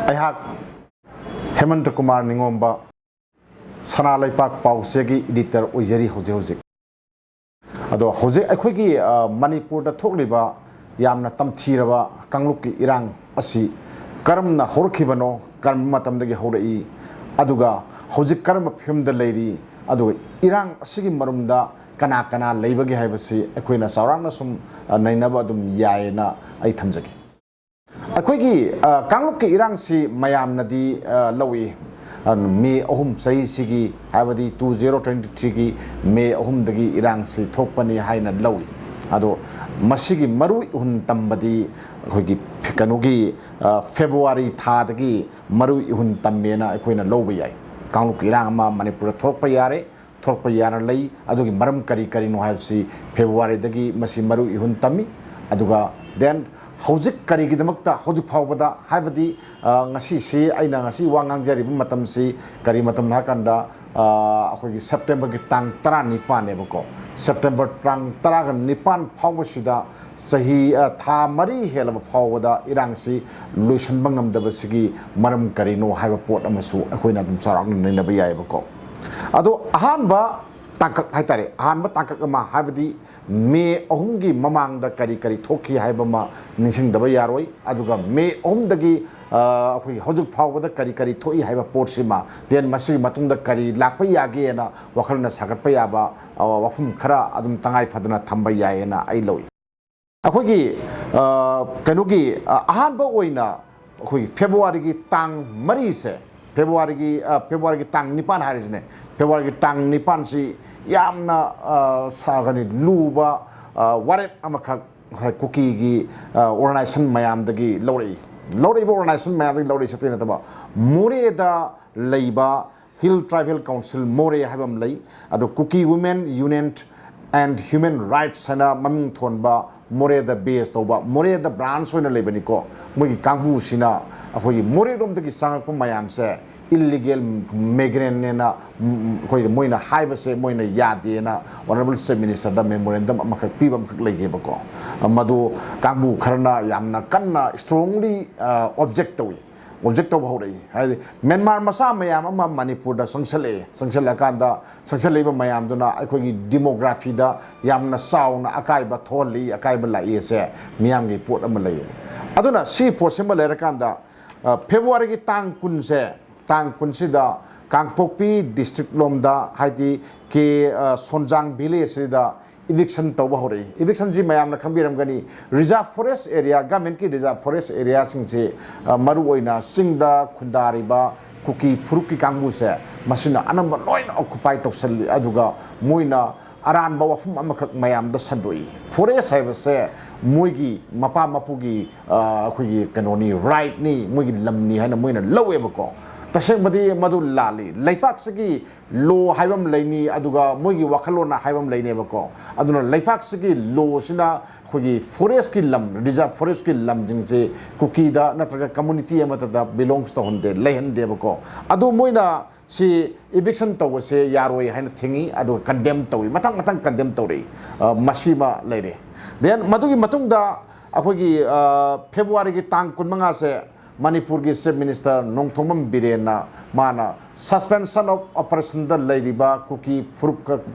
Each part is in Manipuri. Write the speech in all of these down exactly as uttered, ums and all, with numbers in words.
ꯑꯩꯍꯥꯛ ꯍꯦꯃꯟꯇ ꯀꯨꯃꯥꯔ ꯅꯤꯉꯣꯝꯕ, ꯁꯅꯥ ꯂꯩꯄꯥꯛ ꯄꯥꯎꯆꯦꯒꯤ editor ꯑꯣꯏꯖꯔꯤ ꯍꯧꯖꯤꯛ ꯍꯧꯖꯤꯛ꯫ ꯑꯗꯣ ꯍꯧꯖꯤꯛ ꯑꯩꯈꯣꯏꯒꯤ, ꯑ, ꯃꯅꯤꯄꯨꯔꯗ ꯊꯣꯛꯂꯤꯕ ꯌꯥꯝꯅ ꯇꯝꯊꯤꯔꯕ ꯀꯥꯡꯂꯨꯞꯀꯤ ꯏꯔꯥꯡ ꯑꯁꯤ ꯀꯔꯝꯅ ꯍꯧꯔꯛꯈꯤꯕꯅꯣ, ꯀꯔꯝꯕ ꯃꯇꯝꯗꯒꯤ ꯍꯧꯔꯛꯏ, ꯑꯗꯨꯒ ꯍꯧꯖꯤꯛ ꯀꯔꯝꯕ ꯐꯤꯕꯝꯗ ꯂꯩꯔꯤ, ꯑꯗꯨꯒ ꯏꯔꯥꯡ ꯑꯁꯤꯒꯤ ꯃꯔꯨꯝꯗ ꯀꯅꯥ ꯀꯅꯥ ꯂꯩꯕꯒꯦ ꯍꯥꯏꯕꯁꯤ ꯑꯩꯈꯣꯏꯅ ꯆꯥꯎꯔꯥꯛꯅ ꯁꯨꯝ, ꯑ, ꯅꯩꯅꯕ ꯑꯗꯨꯝ ꯌꯥꯏꯌꯦꯅ ꯑꯩ ꯊꯝꯖꯒꯦ꯫ ꯑꯩꯈꯣꯏꯒꯤ, ꯑ, ꯀꯥꯡꯂꯨꯞꯀꯤ ꯏꯔꯥꯡꯁꯤ ꯃꯌꯥꯝꯅꯗꯤ, ꯑ, ꯂꯧꯏ꯫ ꯑ, ꯃꯦ ꯑꯍꯨꯝ ꯆꯍꯤꯁꯤꯒꯤ, ꯍꯥꯏꯕꯗꯤ two zero twenty threeꯒꯤ ꯃꯦ ꯑꯍꯨꯝꯗꯒꯤ ꯏꯔꯥꯡꯁꯤ ꯊꯣꯛꯄꯅꯤ ꯍꯥꯏꯅ ꯂꯧꯏ꯫ ꯑꯗꯣ ꯃꯁꯤꯒꯤ ꯃꯔꯨ ꯏꯍꯨꯟ ꯇꯝꯕꯗꯤ ꯑꯩꯈꯣꯏꯒꯤ ꯀꯩꯅꯣꯒꯤ, ꯑ, ꯐꯦꯕ꯭ꯔꯨꯋꯥꯔꯤ ꯊꯥꯗꯒꯤ ꯃꯔꯨ ꯏꯍꯨꯟ ꯇꯝꯃꯦꯅ ꯑꯩꯈꯣꯏꯅ ꯂꯧꯕ ꯌꯥꯏ꯫ ꯀꯥꯡꯂꯨꯞꯀꯤ ꯏꯔꯥꯡ ꯑꯃ ꯃꯅꯤꯄꯨꯔꯗ ꯊꯣꯛꯂꯛꯄ ꯌꯥꯔꯦ, ꯊꯣꯛꯂꯛꯄ ꯌꯥꯅ ꯂꯩ꯫ ꯑꯗꯨꯒꯤ ꯃꯔꯝ ꯀꯔꯤ ꯀꯔꯤꯅꯣ ꯍꯥꯏꯕꯁꯤ ꯐꯦꯕ꯭ꯔꯨꯋꯥꯔꯤꯗꯒꯤ ꯃꯁꯤ ꯃꯔꯨ ꯏꯍꯨꯟ ꯇꯝꯃꯤ꯫ ꯑꯗꯨꯒ then ꯍꯧꯖꯤꯛ ꯀꯔꯤꯒꯤꯗꯃꯛꯇ ꯍꯧꯖꯤꯛ ꯐꯥꯎꯕꯗ, ꯍꯥꯏꯕꯗꯤ, ꯑ, ꯉꯁꯤꯁꯤ ꯑꯩꯅ ꯉꯁꯤ ꯋꯥ ꯉꯥꯡꯖꯔꯤꯕ ꯃꯇꯝꯁꯤ ꯀꯔꯤ ꯃꯇꯝꯅꯣ ꯍꯥꯏꯀꯥꯟꯗ, ꯑ, ꯑꯩꯈꯣꯏꯒꯤ ꯁꯦꯞꯇꯦꯝꯕꯔꯒꯤ ꯇꯥꯡ ꯇꯔꯥꯅꯤꯄꯥꯟꯅꯦꯕꯀꯣ꯫ ꯁꯦꯞꯇꯦꯝꯕꯔ ꯇꯥꯡ ꯇꯔꯥꯒ ꯅꯤꯄꯥꯟ ꯐꯥꯎꯕꯁꯤꯗ ꯆꯍꯤ, ꯑ, ꯊꯥ ꯃꯔꯤ ꯍꯦꯜꯂꯕ ꯐꯥꯎꯕꯗ ꯏꯔꯥꯡꯁꯤ ꯂꯣꯏꯁꯤꯟꯕ ꯉꯝꯗꯕꯁꯤꯒꯤ ꯃꯔꯝ ꯀꯔꯤꯅꯣ ꯍꯥꯏꯕ ꯄꯣꯠ ꯑꯃꯁꯨ ꯑꯩꯈꯣꯏꯅ ꯑꯗꯨꯝ ꯆꯥꯎꯔꯥꯛꯅ ꯅꯩꯅꯕ ꯌꯥꯏꯑꯕꯀꯣ꯫ ꯑꯗꯣ ꯑꯍꯥꯟꯕ ꯇꯥꯡꯀꯛ ꯍꯥꯏꯇꯥꯔꯦ, ꯑꯍꯥꯟꯕ ꯇꯥꯡꯀꯛ ꯑꯃ, ꯍꯥꯏꯕꯗꯤ ꯃꯦ ꯑꯍꯨꯝꯒꯤ ꯃꯃꯥꯡꯗ ꯀꯔꯤ ꯀꯔꯤ ꯊꯣꯛꯈꯤ ꯍꯥꯏꯕ ꯑꯃ ꯅꯤꯡꯁꯤꯡꯗꯕ ꯌꯥꯔꯣꯏ꯫ ꯑꯗꯨꯒ ꯃꯦ ꯑꯍꯨꯝꯗꯒꯤ, ꯑ, ꯑꯩꯈꯣꯏꯒꯤ ꯍꯧꯖꯤꯛ ꯐꯥꯎꯕꯗ ꯀꯔꯤ ꯀꯔꯤ ꯊꯣꯛꯏ ꯍꯥꯏꯕ ꯄꯣꯠꯁꯤꯃ, then ꯃꯁꯤꯒꯤ ꯃꯇꯨꯡꯗ ꯀꯔꯤ ꯂꯥꯛꯄ ꯌꯥꯒꯦꯅ ꯋꯥꯈꯜꯅ ꯁꯥꯒꯠꯄ ꯌꯥꯕ, ꯑ, ꯋꯥꯐꯝ ꯈꯔ ꯑꯗꯨꯝ ꯇꯉꯥꯏ ꯐꯗꯅ ꯊꯝꯕ ꯌꯥꯏꯌꯦꯅ ꯑꯩ ꯂꯧꯏ꯫ ꯑꯩꯈꯣꯏꯒꯤ, ꯑ, ꯀꯩꯅꯣꯒꯤ, ꯑ, ꯑꯍꯥꯟꯕ ꯑꯣꯏꯅ ꯑꯩꯈꯣꯏꯒꯤ ꯐꯦꯕ꯭ꯔꯨꯋꯥꯔꯤꯒꯤ ꯇꯥꯡ ꯃꯔꯤꯁꯦ, ꯐꯦꯕ꯭ꯔꯨꯋꯥꯔꯤꯒꯤ, ꯑ, ꯐꯦꯕ꯭ꯔꯨꯋꯥꯔꯤꯒꯤ ꯇꯥꯡ ꯅꯤꯄꯥꯟ ꯍꯥꯏꯔꯤꯁꯤꯅꯦ, ꯐꯦꯕ꯭ꯔꯨꯋꯥꯔꯤꯒꯤ ꯇꯥꯡ ꯅꯤꯄꯥꯟꯁꯤ ꯌꯥꯝꯅ, ꯑ, ꯁꯥꯒꯅꯤ ꯂꯨꯕ, ꯑ, ꯋꯥꯔꯦꯞ ꯑꯃꯈꯛ ꯉꯁꯥꯏ ꯀꯨꯀꯤꯒꯤ, ꯑ, organization ꯃꯌꯥꯝꯗꯒꯤ ꯂꯧꯔꯛꯏ꯫ ꯂꯧꯔꯛꯏꯕ organization ꯃꯌꯥꯝꯗꯒꯤ ꯂꯧꯔꯛꯏꯁꯦ ꯑꯇꯩ ꯅꯠꯇꯕ, ꯃꯣꯔꯦꯗ ꯂꯩꯕ Hill Tribal Council ꯃꯣꯔꯦ ꯍꯥꯏꯕ ꯑꯃ ꯂꯩ꯫ ꯑꯗꯣ Kuki Women Union and Human Rights ꯍꯥꯏꯅ ꯃꯃꯤꯡ ꯊꯣꯟꯕ, ꯃꯣꯔꯦꯗ base ꯇꯧꯕ, ꯃꯣꯔꯦꯗ branch ꯑꯣꯏꯅ ꯂꯩꯕꯅꯤꯀꯣ꯫ ꯃꯣꯏꯒꯤ ꯀꯥꯡꯕꯨꯁꯤꯅ ꯑꯩꯈꯣꯏꯒꯤ ꯃꯣꯔꯦꯔꯣꯝꯗꯒꯤ ꯆꯪꯉꯛꯄ ꯃꯌꯥꯝꯁꯦ illegal migrantꯅꯦꯅ, ꯎꯝ, ꯑꯩꯈꯣꯏ ꯃꯣꯏꯅ ꯍꯥꯏꯕꯁꯦ ꯃꯣꯏꯅ ꯌꯥꯗꯦꯅ Honourable Chief Ministerꯗ memorandum ꯑꯃꯈꯛ ꯄꯤꯕ ꯑꯃꯈꯛ ꯂꯩꯈꯤꯕꯀꯣ꯫ ꯃꯗꯨ ꯀꯥꯡꯕꯨ ꯈꯔꯅ ꯌꯥꯝꯅ ꯀꯟꯅ strongly, ꯑ, object ꯇꯧꯏ꯫ ꯑꯣꯕꯖꯦꯛ ꯇꯧꯕ ꯍꯧꯔꯛꯏ꯫ ꯍꯥꯏꯗꯤ ꯃ꯭ꯌꯥꯟꯃꯥꯔ ꯃꯆꯥ ꯃꯌꯥꯝ ꯑꯃ ꯃꯅꯤꯄꯨꯔꯗ ꯆꯪꯁꯜꯂꯛꯑꯦ꯫ ꯆꯪꯁꯜꯂꯛꯑꯀꯥꯟꯗ ꯆꯪꯁꯜꯂꯛꯏꯕ ꯃꯌꯥꯝꯗꯨꯅ ꯑꯩꯈꯣꯏꯒꯤ ꯗꯤꯃꯣꯒ꯭ꯔꯥꯐꯤꯗ ꯌꯥꯝꯅ ꯆꯥꯎꯅ ꯑꯀꯥꯏꯕ ꯊꯣꯛꯍꯜꯂꯤ, ꯑꯀꯥꯏꯕ ꯂꯥꯛꯏ ꯑꯁꯦ ꯃꯤꯌꯥꯝꯒꯤ ꯄꯣꯠ ꯑꯃ ꯂꯩꯌꯦꯕ꯫ ꯑꯗꯨꯅ ꯁꯤ ꯄꯣꯠꯁꯤꯃ ꯂꯩꯔꯀꯥꯟꯗ, ꯑ, ꯐꯦꯕ꯭ꯔꯨꯋꯥꯔꯤꯒꯤ ꯇꯥꯡ ꯀꯨꯟꯁꯦ, ꯇꯥꯡ ꯀꯨꯟꯁꯤꯗ ꯀꯥꯡꯄꯣꯛꯄꯤ ꯗꯤꯁꯇ꯭ꯔꯤꯛ ꯂꯣꯝꯗ, ꯍꯥꯏꯗꯤ ꯀꯦ, ꯑ, ꯁꯣꯟꯖꯥꯡ ꯚꯤꯂꯦꯖꯁꯤꯗ ꯏꯚꯤꯛꯁꯟ ꯇꯧꯕ ꯍꯧꯔꯛꯏ꯫ ꯏꯚꯤꯛꯁꯟꯁꯤ ꯃꯌꯥꯝꯅ ꯈꯪꯕꯤꯔꯝꯒꯅꯤ, ꯔꯤꯖꯥꯔꯚ ꯐꯣꯔꯦꯁ ꯑꯦꯔꯤꯌꯥ, ꯒꯚꯔꯟꯃꯦꯟꯠꯀꯤ ꯔꯤꯖꯥꯔꯚ ꯐꯣꯔꯦꯁ ꯑꯦꯔꯤꯌꯥꯁꯤꯡꯁꯤ, ꯑ, ꯃꯔꯨꯑꯣꯏꯅ ꯆꯤꯡꯗ ꯈꯨꯟꯗꯥꯔꯤꯕ ꯀꯨꯀꯤ ꯐꯨꯔꯨꯞꯀꯤ ꯀꯥꯡꯕꯨꯁꯦ ꯃꯁꯤꯅ ꯑꯅꯝꯕ ꯂꯣꯏꯅ ꯑꯣꯀꯨꯄꯥꯏ ꯇꯧꯁꯜꯂꯤ꯫ ꯑꯗꯨꯒ ꯃꯣꯏꯅ ꯑꯔꯥꯟꯕ ꯋꯥꯐꯝ ꯑꯃꯈꯛ ꯃꯌꯥꯝꯗ ꯁꯟꯗꯣꯛꯏ, ꯐꯣꯔꯦꯁ ꯍꯥꯏꯕꯁꯦ ꯃꯣꯏꯒꯤ ꯃꯄꯥ ꯃꯄꯨꯒꯤ, ꯑ, ꯑꯩꯈꯣꯏꯒꯤ ꯀꯩꯅꯣꯅꯤ, ꯔꯥꯏꯠꯅꯤ, ꯃꯣꯏꯒꯤ ꯂꯝꯅꯤ ꯍꯥꯏꯅ ꯃꯣꯏꯅ ꯂꯧꯋꯦꯕꯀꯣ꯫ ꯇꯁꯦꯡꯕꯗꯤ ꯃꯗꯨ ꯂꯥꯜꯂꯤ꯫ ꯂꯩꯄꯥꯛꯁꯤꯒꯤ ꯂꯣ ꯍꯥꯏꯕ ꯑꯃ ꯂꯩꯅꯤ, ꯑꯗꯨꯒ ꯃꯣꯏꯒꯤ ꯋꯥꯈꯜꯂꯣꯟꯅ ꯍꯥꯏꯕ ꯑꯃ ꯂꯩꯅꯦꯕꯀꯣ꯫ ꯑꯗꯨꯅ ꯂꯩꯄꯥꯛꯁꯤꯒꯤ ꯂꯣꯁꯤꯅ ꯑꯩꯈꯣꯏꯒꯤ ꯐꯣꯔꯦꯁꯀꯤ ꯂꯝ, ꯔꯤꯖꯥꯔꯚ ꯐꯣꯔꯦꯁꯀꯤ ꯂꯝꯁꯤꯡꯁꯦ ꯀꯨꯀꯤꯗ ꯅꯠꯇ꯭ꯔꯒ ꯀꯝꯃꯨꯅꯤꯇꯤ ꯑꯃꯠꯇꯗ ꯕꯤꯂꯣꯡꯁ ꯇꯧꯍꯟꯗꯦ, ꯂꯩꯍꯟꯗꯦꯕꯀꯣ꯫ ꯑꯗꯨ ꯃꯣꯏꯅ ꯁꯤ ꯏꯚꯤꯛꯁꯟ ꯇꯧꯕꯁꯦ ꯌꯥꯔꯣꯏ ꯍꯥꯏꯅ ꯊꯤꯡꯉꯤ, ꯑꯗꯨꯒ ꯀꯟꯗꯦꯝ ꯇꯧꯏ, ꯃꯊꯪ ꯃꯊꯪ ꯀꯟꯗꯦꯝ ꯇꯧꯔꯛꯏ꯫ ꯑ, ꯃꯁꯤꯃ ꯂꯩꯔꯦ꯫ ꯗꯦꯟ ꯃꯗꯨꯒꯤ ꯃꯇꯨꯡꯗ ꯑꯩꯈꯣꯏꯒꯤ, ꯑ, ꯐꯦꯕ꯭ꯔꯨꯋꯥꯔꯤꯒꯤ ꯇꯥꯡ ꯀꯨꯟꯃꯉꯥꯁꯦ ꯃꯅꯤꯄꯨꯔꯒꯤ ꯆꯤꯐ ꯃꯤꯅꯤꯁꯇꯔ ꯅꯣꯡꯊꯣꯝꯕꯝ ꯕꯤꯔꯦꯟꯅ ꯃꯥꯅ ꯁꯁꯄꯦꯟꯁꯟ ꯑꯣꯐ ꯑꯣꯄꯔꯦꯁꯟꯗ ꯂꯩꯔꯤꯕ ꯀꯨꯀꯤ ꯐꯨꯔꯨꯞ,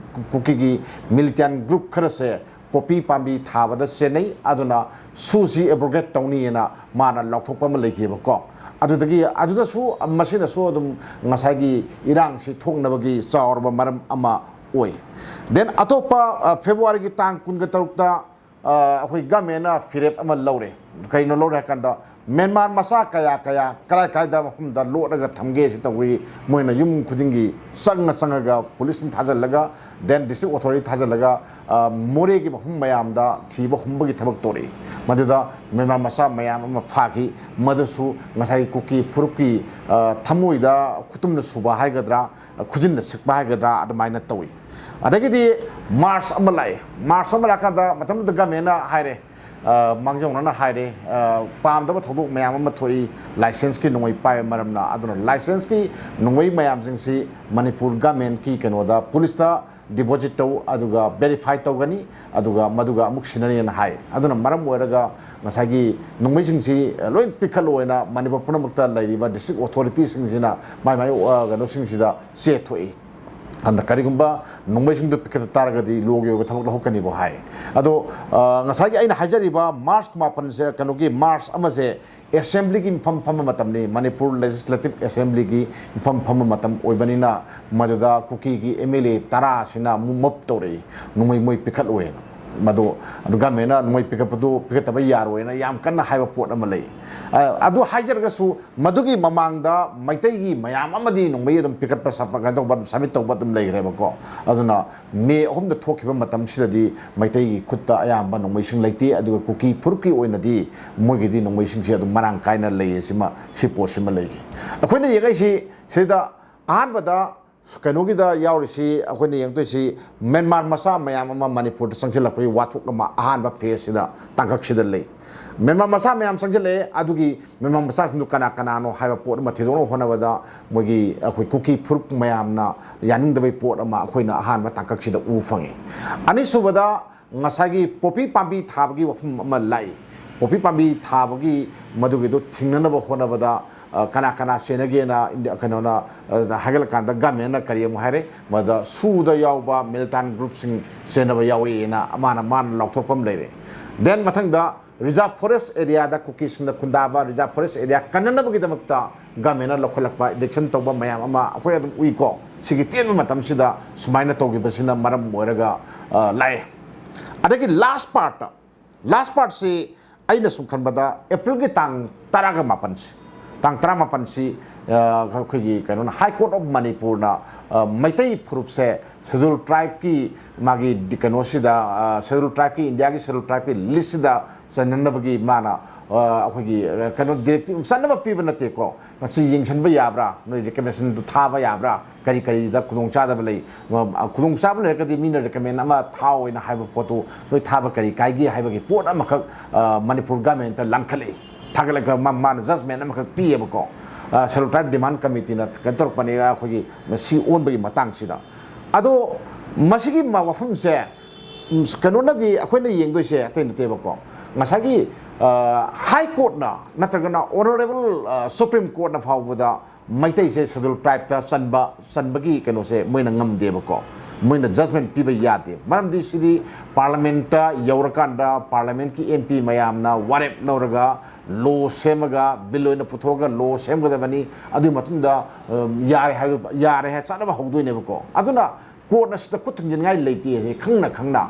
ꯀꯨꯀꯤꯒꯤ ꯃꯤꯂꯤꯇꯦꯟ ꯒ꯭ꯔꯨꯞ ꯈꯔꯁꯦ ꯄꯣꯄꯤ ꯄꯥꯝꯕꯤ ꯊꯥꯕꯗ ꯆꯦꯟꯅꯩ, ꯑꯗꯨꯅ ꯁꯨꯁꯤ ꯑꯦꯕ꯭ꯔꯣꯒꯦꯠ ꯇꯧꯅꯤꯅ ꯃꯥꯅ ꯂꯥꯎꯊꯣꯛꯄ ꯑꯃ ꯂꯩꯈꯤꯕꯀꯣ꯫ ꯑꯗꯨꯗꯒꯤ, ꯑꯗꯨꯗꯁꯨ, ꯃꯁꯤꯅꯁꯨ ꯑꯗꯨꯝ ꯉꯁꯥꯏꯒꯤ ꯏꯔꯥꯡꯁꯤ ꯊꯣꯛꯅꯕꯒꯤ ꯆꯥꯎꯔꯕ ꯃꯔꯝ ꯑꯃ ꯑꯣꯏ꯫ ꯗꯦꯟ ꯑꯇꯣꯞꯄ, ꯑ, ꯐꯦꯕ꯭ꯔꯨꯋꯥꯔꯤꯒꯤ ꯇꯥꯡ ꯀꯨꯟꯒ ꯇꯔꯨꯛꯇ, ꯑ, ꯑꯩꯈꯣꯏ ꯒꯃꯦꯟꯅ ꯐꯤꯔꯦꯞ ꯑꯃ ꯂꯧꯔꯦ꯫ ꯀꯩꯅꯣ ꯂꯧꯔꯦ ꯍꯥꯏ ꯀꯥꯟꯗ, ꯃ꯭ꯌꯥꯟꯃꯥꯔ ꯃꯆꯥ ꯀꯌꯥ ꯀꯌꯥ ꯀꯔꯥꯏ ꯀꯔꯥꯏꯗ ꯃꯐꯝꯗ ꯂꯣꯠꯂꯒ ꯊꯝꯒꯦ ꯁꯤ ꯇꯧꯕꯒꯤ ꯃꯣꯏꯅ ꯌꯨꯝ ꯈꯨꯗꯤꯡꯒꯤ ꯆꯪꯉ ꯆꯪꯉꯒ ꯄꯨꯂꯤꯁꯁꯤꯡ ꯊꯥꯖꯤꯜꯂꯒ, ꯗꯦꯟ ꯗꯤꯁꯇ꯭ꯔꯤꯛ ꯑꯣꯊꯣꯔꯤꯇꯤ ꯊꯥꯖꯤꯜꯂꯒ, ꯑ, ꯃꯣꯔꯦꯒꯤ ꯃꯐꯝ ꯃꯌꯥꯝꯗ ꯊꯤꯕ ꯍꯨꯝꯕꯒꯤ ꯊꯕꯛ ꯇꯧꯔꯛꯏ꯫ ꯃꯗꯨꯗ ꯃ꯭ꯌꯥꯟꯃꯥꯔ ꯃꯆꯥ ꯃꯌꯥꯝ ꯑꯃ ꯐꯥꯈꯤ꯫ ꯃꯗꯨꯁꯨ ꯉꯁꯥꯏꯒꯤ ꯀꯨꯀꯤ ꯐꯨꯔꯨꯞꯀꯤ, ꯑ, ꯊꯃꯣꯏꯗ ꯈꯨꯇꯨꯝꯅ ꯁꯨꯕ ꯍꯥꯏꯒꯗ꯭ꯔꯥ, ꯈꯨꯖꯤꯟꯅ ꯁꯤꯛꯄ ꯍꯥꯏꯒꯗ꯭ꯔꯥ, ꯑꯗꯨꯃꯥꯏꯅ ꯇꯧꯏ꯫ ꯑꯗꯒꯤꯗꯤ ꯃꯥꯔꯆ ꯑꯃ ꯂꯥꯛꯑꯦ꯫ ꯃꯥꯔꯆ ꯑꯃ ꯂꯥꯛꯀꯥꯟꯗ ꯃꯇꯝꯗꯨꯗ ꯒꯃꯦꯟꯅ ꯍꯥꯏꯔꯦ, ꯑ, ꯃꯥꯡꯖꯧꯅꯅ ꯍꯥꯏꯔꯦ, ꯑ, ꯄꯥꯝꯗꯕ ꯊꯧꯗꯣꯛ ꯃꯌꯥꯝ ꯑꯃ ꯊꯣꯛꯏ ꯂꯥꯏꯁꯦꯟꯁꯀꯤ ꯅꯣꯡꯃꯩ ꯄꯥꯏꯕ ꯃꯔꯝꯅ꯫ ꯑꯗꯨꯅ ꯂꯥꯏꯁꯦꯟꯁꯀꯤ ꯅꯣꯡꯃꯩ ꯃꯌꯥꯝꯁꯤꯡꯁꯤ ꯃꯅꯤꯄꯨꯔ ꯒꯃꯦꯟꯀꯤ ꯀꯩꯅꯣꯗ, ꯄꯨꯂꯤꯁꯇ ꯗꯤꯄꯣꯖꯤꯠ ꯇꯧ, ꯑꯗꯨꯒ ꯚꯦꯔꯤꯐꯥꯏ ꯇꯧꯒꯅꯤ, ꯑꯗꯨꯒ ꯃꯗꯨꯒ ꯑꯃꯨꯛ ꯁꯤꯟꯅꯅꯤꯅ ꯍꯥꯏ꯫ ꯑꯗꯨꯅ ꯃꯔꯝ ꯑꯣꯏꯔꯒ ꯉꯁꯥꯏꯒꯤ ꯅꯣꯡꯃꯩꯁꯤꯡꯁꯤ ꯂꯣꯏ ꯄꯤꯈꯠꯂꯣꯏꯅ ꯃꯅꯤꯄꯨꯔ ꯄꯨꯝꯅꯃꯛꯇ ꯂꯩꯔꯤꯕ ꯗꯤꯁꯇ꯭ꯔꯤꯛ ꯑꯣꯊꯣꯔꯤꯇꯤꯁꯤꯡꯁꯤꯅ ꯃꯥꯏ ꯃꯥꯏ, ꯑ, ꯀꯩꯅꯣꯁꯤꯡꯁꯤꯗ ꯆꯦ ꯊꯣꯛꯏ꯫ ꯑꯗꯨꯅ ꯀꯔꯤꯒꯨꯝꯕ ꯅꯣꯡꯃꯩꯁꯤꯡꯗꯨ ꯄꯤꯈꯠ ꯇꯥꯔꯒꯗꯤ ꯂꯣꯒꯤ ꯑꯣꯏꯕ ꯊꯕꯛ ꯂꯧꯈꯠꯀꯅꯤꯕꯨ ꯍꯥꯏ꯫ ꯑꯗꯣ, ꯑ, ꯉꯁꯥꯏꯒꯤ ꯑꯩꯅ ꯍꯥꯏꯖꯔꯤꯕ ꯃꯥꯔꯆ ꯃꯥꯄꯟꯁꯦ, ꯀꯩꯅꯣꯒꯤ ꯃꯥꯔꯆ ꯑꯃꯁꯦ ꯑꯦꯁꯦꯝꯕ꯭ꯂꯤꯒꯤ ꯃꯤꯐꯝ ꯐꯝꯕ ꯃꯇꯝꯅꯤ, ꯃꯅꯤꯄꯨꯔ ꯂꯦꯖꯤꯁꯂꯦꯇꯤꯚ ꯑꯦꯁꯦꯝꯕ꯭ꯂꯤꯒꯤ ꯃꯤꯐꯝ ꯐꯝꯕ ꯃꯇꯝ ꯑꯣꯏꯕꯅꯤꯅ, ꯃꯗꯨꯗ ꯀꯨꯀꯤꯒꯤ ꯑꯦꯝ ꯑꯦꯜ ꯑꯦ ꯇꯔꯥ ꯑꯁꯤꯅ ꯑꯃꯨꯛ ꯃꯞ ꯇꯧꯔꯛꯏ, ꯅꯣꯡꯃꯩ ꯃꯣꯏ ꯄꯤꯈꯠꯂꯣꯏꯅ꯫ ꯃꯗꯨ, ꯑꯗꯨ ꯒꯃꯦꯟꯅ ꯅꯣꯡꯃꯩ ꯄꯤꯈꯠꯄꯗꯨ ꯄꯤꯈꯠꯇꯕ ꯌꯥꯔꯣꯏꯅ ꯌꯥꯝ ꯀꯟꯅ ꯍꯥꯏꯕ ꯄꯣꯠ ꯑꯃ ꯂꯩ꯫ ꯑ, ꯑꯗꯨ ꯍꯥꯏꯖꯔꯒꯁꯨ, ꯃꯗꯨꯒꯤ ꯃꯃꯥꯡꯗ ꯃꯩꯇꯩꯒꯤ ꯃꯌꯥꯝ ꯑꯃꯗꯤ ꯅꯣꯡꯃꯩ ꯑꯗꯨꯝ ꯄꯤꯈꯠꯄ, ꯁꯞ-, ꯀꯩꯅꯣ ꯇꯧꯕ, ꯑꯗꯨꯝ ꯁꯕꯃꯤꯠ ꯇꯧꯕ ꯑꯗꯨꯝ ꯂꯩꯈ꯭ꯔꯦꯕꯀꯣ꯫ ꯑꯗꯨꯅ ꯃꯦ ꯑꯍꯨꯝꯗ ꯊꯣꯛꯈꯤꯕ ꯃꯇꯝꯁꯤꯗꯗꯤ ꯃꯩꯇꯩꯒꯤ ꯈꯨꯠꯇ ꯑꯌꯥꯝꯕ ꯅꯣꯡꯃꯩꯁꯤꯡ ꯂꯩꯇꯦ, ꯑꯗꯨꯒ ꯀꯨꯀꯤ ꯐꯨꯔꯨꯞꯀꯤ ꯑꯣꯏꯅꯗꯤ ꯃꯣꯏꯒꯤꯗꯤ ꯅꯣꯡꯃꯩꯁꯤꯡꯁꯦ ꯑꯗꯨꯝ ꯃꯔꯥꯡ ꯀꯥꯏꯅ ꯂꯩꯌꯦ꯫ ꯁꯤꯃ, ꯁꯤ ꯄꯣꯠꯁꯤꯃ ꯂꯩꯈꯤ꯫ ꯑꯩꯈꯣꯏꯅ ꯌꯦꯡꯉꯛꯏꯁꯤ ꯁꯤꯗ ꯑꯍꯥꯟꯕꯗ ꯀꯩꯅꯣꯒꯤꯗ ꯌꯥꯎꯔꯤꯁꯤ, ꯑꯩꯈꯣꯏꯅ ꯌꯦꯡꯗꯣꯏꯁꯤ ꯃ꯭ꯌꯥꯟꯃꯥꯔ ꯃꯆꯥ ꯃꯌꯥꯝ ꯑꯃ ꯃꯅꯤꯄꯨꯔꯗ ꯆꯪꯁꯤꯜꯂꯛꯄꯒꯤ ꯋꯥꯊꯣꯛ ꯑꯃ ꯑꯍꯥꯟꯕ ꯐꯦꯁꯁꯤꯗ ꯇꯥꯡꯀꯛꯁꯤꯗ ꯂꯩ꯫ ꯃ꯭ꯌꯥꯟꯃꯥꯔ ꯃꯆꯥ ꯃꯌꯥꯝ ꯆꯪꯁꯤꯜꯂꯛꯑꯦ, ꯑꯗꯨꯒꯤ ꯃ꯭ꯌꯥꯟꯃꯥꯔ ꯃꯆꯥꯁꯤꯡꯗꯨ ꯀꯅꯥ ꯀꯅꯥꯅꯣ ꯍꯥꯏꯕ ꯄꯣꯠ ꯑꯃ ꯊꯤꯗꯣꯛꯅꯕ ꯍꯣꯠꯅꯕꯗ ꯃꯣꯏꯒꯤ, ꯑꯩꯈꯣꯏ ꯀꯨꯀꯤ ꯐꯨꯔꯨꯞ ꯃꯌꯥꯝꯅ ꯌꯥꯅꯤꯡꯗꯕꯒꯤ ꯄꯣꯠ ꯑꯃ ꯑꯩꯈꯣꯏꯅ ꯑꯍꯥꯟꯕ ꯇꯥꯡꯀꯛꯁꯤꯗ ꯎꯕ ꯐꯪꯉꯤ꯫ ꯑꯅꯤꯁꯨꯕꯗ ꯉꯁꯥꯏꯒꯤ ꯄꯣꯄꯤ ꯄꯥꯝꯕꯤ ꯊꯥꯕꯒꯤ ꯋꯥꯐꯝ ꯑꯃ ꯂꯥꯛꯏ꯫ ꯄꯣꯄꯤ ꯄꯥꯝꯕꯤ ꯊꯥꯕꯒꯤ ꯃꯗꯨꯒꯤꯗꯨ ꯊꯤꯡꯅꯅꯕ ꯍꯣꯠꯅꯕꯗ, ꯑ, ꯀꯅꯥ ꯀꯅꯥ ꯆꯦꯟꯅꯒꯦꯅ ꯏꯟꯗꯤ-, ꯀꯩꯅꯣꯅ, ꯑ, ꯍꯥꯏꯒꯠꯂꯀꯥꯟꯗ ꯒꯃꯦꯟꯅ ꯀꯔꯤ ꯑꯃꯨꯛ ꯍꯥꯏꯔꯦ? ꯃꯗ ꯁꯨꯗ ꯌꯥꯎꯕ ꯃꯤꯂꯤꯇꯥꯟ ꯒ꯭ꯔꯨꯞꯁꯤꯡ ꯆꯦꯟꯅꯕ ꯌꯥꯎꯏꯅ ꯃꯥꯅ, ꯃꯥꯅ ꯂꯥꯎꯊꯣꯛꯄ ꯑꯃ ꯂꯩꯔꯦ꯫ ꯗꯦꯟ ꯃꯊꯪꯗ ꯔꯤꯖꯥꯔꯚ ꯐꯣꯔꯦꯁ ꯑꯦꯔꯤꯌꯥꯗ ꯀꯨꯀꯤꯁꯤꯡꯅ ꯈꯨꯟꯗꯥꯕ ꯔꯤꯖꯥꯔꯚ ꯐꯣꯔꯦꯁ ꯑꯦꯔꯤꯌꯥ ꯀꯟꯅꯅꯕꯒꯤꯗꯃꯛꯇ ꯒꯃꯦꯟꯅ ꯂꯧꯈꯠꯂꯛꯄ ꯑꯦꯛꯁꯟ ꯇꯧꯕ ꯃꯌꯥꯝ ꯑꯃ ꯑꯩꯈꯣꯏ ꯑꯗꯨꯝ ꯎꯏꯀꯣ꯫ ꯁꯤꯒꯤ ꯇꯦꯟꯕ ꯃꯇꯝꯁꯤꯗ ꯁꯨꯃꯥꯏꯅ ꯇꯧꯈꯤꯕꯁꯤꯅ ꯃꯔꯝ ꯑꯣꯏꯔꯒ, ꯑ, ꯂꯥꯛꯑꯦ꯫ ꯑꯗꯒꯤ ꯂꯥꯁ ꯄꯥꯔꯠꯇ, ꯂꯥꯁ ꯄꯥꯔꯠꯁꯤ ꯑꯩꯅ ꯁꯨꯝ ꯈꯟꯕꯗ ꯑꯦꯄ꯭ꯔꯤꯜꯒꯤ ꯇꯥꯡ ꯇꯔꯥꯒ ꯃꯥꯄꯟꯁꯤ, ꯇꯥꯡ ꯇꯔꯥꯃꯥꯄꯟꯁꯤ, ꯑ, ꯑꯩꯈꯣꯏꯒꯤ ꯀꯩꯅꯣꯅ, ꯍꯥꯏ ꯀꯣꯔꯠ ꯑꯣꯐ ꯃꯅꯤꯄꯨꯔꯅ, ꯑ, ꯃꯩꯇꯩ ꯐꯨꯔꯨꯞꯁꯦ ꯁꯦꯗꯨꯜ ꯇ꯭ꯔꯥꯏꯕꯀꯤ ꯃꯥꯒꯤ ꯗꯤ-, ꯀꯩꯅꯣꯁꯤꯗ, ꯑ, ꯁꯦꯗꯨꯜ ꯇ꯭ꯔꯥꯏꯕꯀꯤ, ꯏꯟꯗꯤꯌꯥꯒꯤ ꯁꯦꯗꯨꯜ ꯇ꯭ꯔꯥꯏꯕꯀꯤ ꯂꯤꯁꯁꯤꯗ ꯆꯟꯅꯅꯕꯒꯤ ꯃꯥꯅ ꯑꯩꯈꯣꯏꯒꯤ ꯀꯩꯅꯣ ꯗꯤꯔꯦꯛꯇꯤꯞ ꯆꯟꯅꯕ ꯄꯤꯕ ꯅꯠꯇꯦꯀꯣ꯫ ꯃꯁꯤ ꯌꯦꯡꯁꯤꯟꯕ ꯌꯥꯕ꯭ꯔꯥ, ꯅꯣꯏ ꯔꯤꯀꯃꯦꯟꯗꯦꯁꯟꯗꯨ ꯊꯥꯕ ꯌꯥꯕ꯭ꯔꯥ, ꯀꯔꯤ ꯀꯔꯤꯗ ꯈꯨꯗꯣꯡꯆꯥꯗꯕ ꯂꯩ, ꯈꯨꯗꯣꯡꯆꯥꯕ ꯂꯩꯔꯒꯗꯤ ꯃꯤꯅ ꯔꯤꯀꯃꯦꯟ ꯑꯃ ꯊꯥꯎ ꯑꯣꯏꯅ ꯍꯥꯏꯕ ꯄꯣꯠꯇꯨ ꯅꯣꯏ ꯊꯥꯕ ꯀꯔꯤ ꯀꯥꯏꯒꯦ ꯍꯥꯏꯕꯒꯤ ꯄꯣꯠ ꯑꯃꯈꯛ ꯃꯅꯤꯄꯨꯔ ꯒꯃꯦꯟꯇ ꯂꯥꯟꯈꯠꯂꯛꯏ꯫ ꯊꯥꯒꯠꯂꯒ ꯃꯥꯅ ꯖꯁꯃꯦꯟ ꯑꯃꯈꯛ ꯄꯤꯌꯦꯕꯀꯣ꯫ ꯁꯦꯗꯨꯜ ꯇ꯭ꯔꯥꯏꯕ ꯗꯤꯃꯥꯟ ꯀꯃꯤꯇꯤꯅ ꯀꯩꯅꯣ ꯇꯧꯔꯛꯄꯅꯦ ꯑꯩꯈꯣꯏꯒꯤ ꯁꯤ ꯑꯣꯟꯕꯒꯤ ꯃꯇꯥꯡꯁꯤꯗ꯫ ꯑꯗꯣ ꯃꯁꯤꯒꯤ ꯋꯥꯐꯝꯁꯦ ꯀꯩꯅꯣꯅꯗꯤ ꯑꯩꯈꯣꯏꯅ ꯌꯦꯡꯗꯣꯏꯁꯦ ꯑꯇꯩ ꯅꯠꯇꯦꯕꯀꯣ꯫ ꯉꯁꯥꯏꯒꯤ ꯍꯥꯏ ꯀꯣꯔꯠꯅ ꯅꯠꯇ꯭ꯔꯒꯅ ꯑꯣꯅꯔꯦꯕꯜ ꯁꯨꯄ꯭ꯔꯤꯝ ꯀꯣꯔꯠꯅ ꯐꯥꯎꯕꯗ ꯃꯩꯇꯩꯁꯦ ꯁꯦꯗꯨꯜ ꯇ꯭ꯔꯥꯏꯕꯇ ꯆꯟꯕ ꯆꯟꯕꯒꯤ ꯀꯩꯅꯣꯁꯦ ꯃꯣꯏꯅ ꯉꯝꯗꯦꯕꯀꯣ꯫ ꯃꯣꯏꯅ ꯖꯁꯃꯦꯟ ꯄꯤꯕ ꯌꯥꯗꯦ꯫ ꯃꯔꯝꯗꯤ ꯁꯤꯗꯤ ꯄꯥꯔꯂꯤꯌꯥꯃꯦꯟꯇ ꯌꯧꯔꯀꯥꯟꯗ ꯄꯥꯔꯂꯤꯌꯥꯃꯦꯟꯠꯀꯤ ꯑꯦꯝ ꯄꯤ ꯃꯌꯥꯝꯅ ꯋꯥꯔꯦꯞ ꯂꯧꯔꯒ ꯂꯣ ꯁꯦꯝꯃꯒ ꯕꯤꯜ ꯑꯣꯏꯅ ꯄꯨꯊꯣꯛꯑꯒ ꯂꯣ ꯁꯦꯝꯒꯗꯕꯅꯤ꯫ ꯑꯗꯨꯒꯤ ꯃꯇꯨꯡꯗ ꯌꯥꯔꯦ ꯍꯥꯏꯕ ꯌꯥꯔꯦ ꯍꯥꯏ ꯆꯠꯅꯕ ꯍꯧꯗꯣꯏꯅꯦꯕꯀꯣ꯫ ꯑꯗꯨꯅ ꯀꯣꯔꯠꯅ ꯁꯤꯗ ꯈꯨꯠ ꯊꯤꯡꯖꯤꯟꯉꯥꯏ ꯂꯩꯇꯦ ꯍꯥꯏꯁꯦ ꯈꯪꯅ ꯈꯪꯅ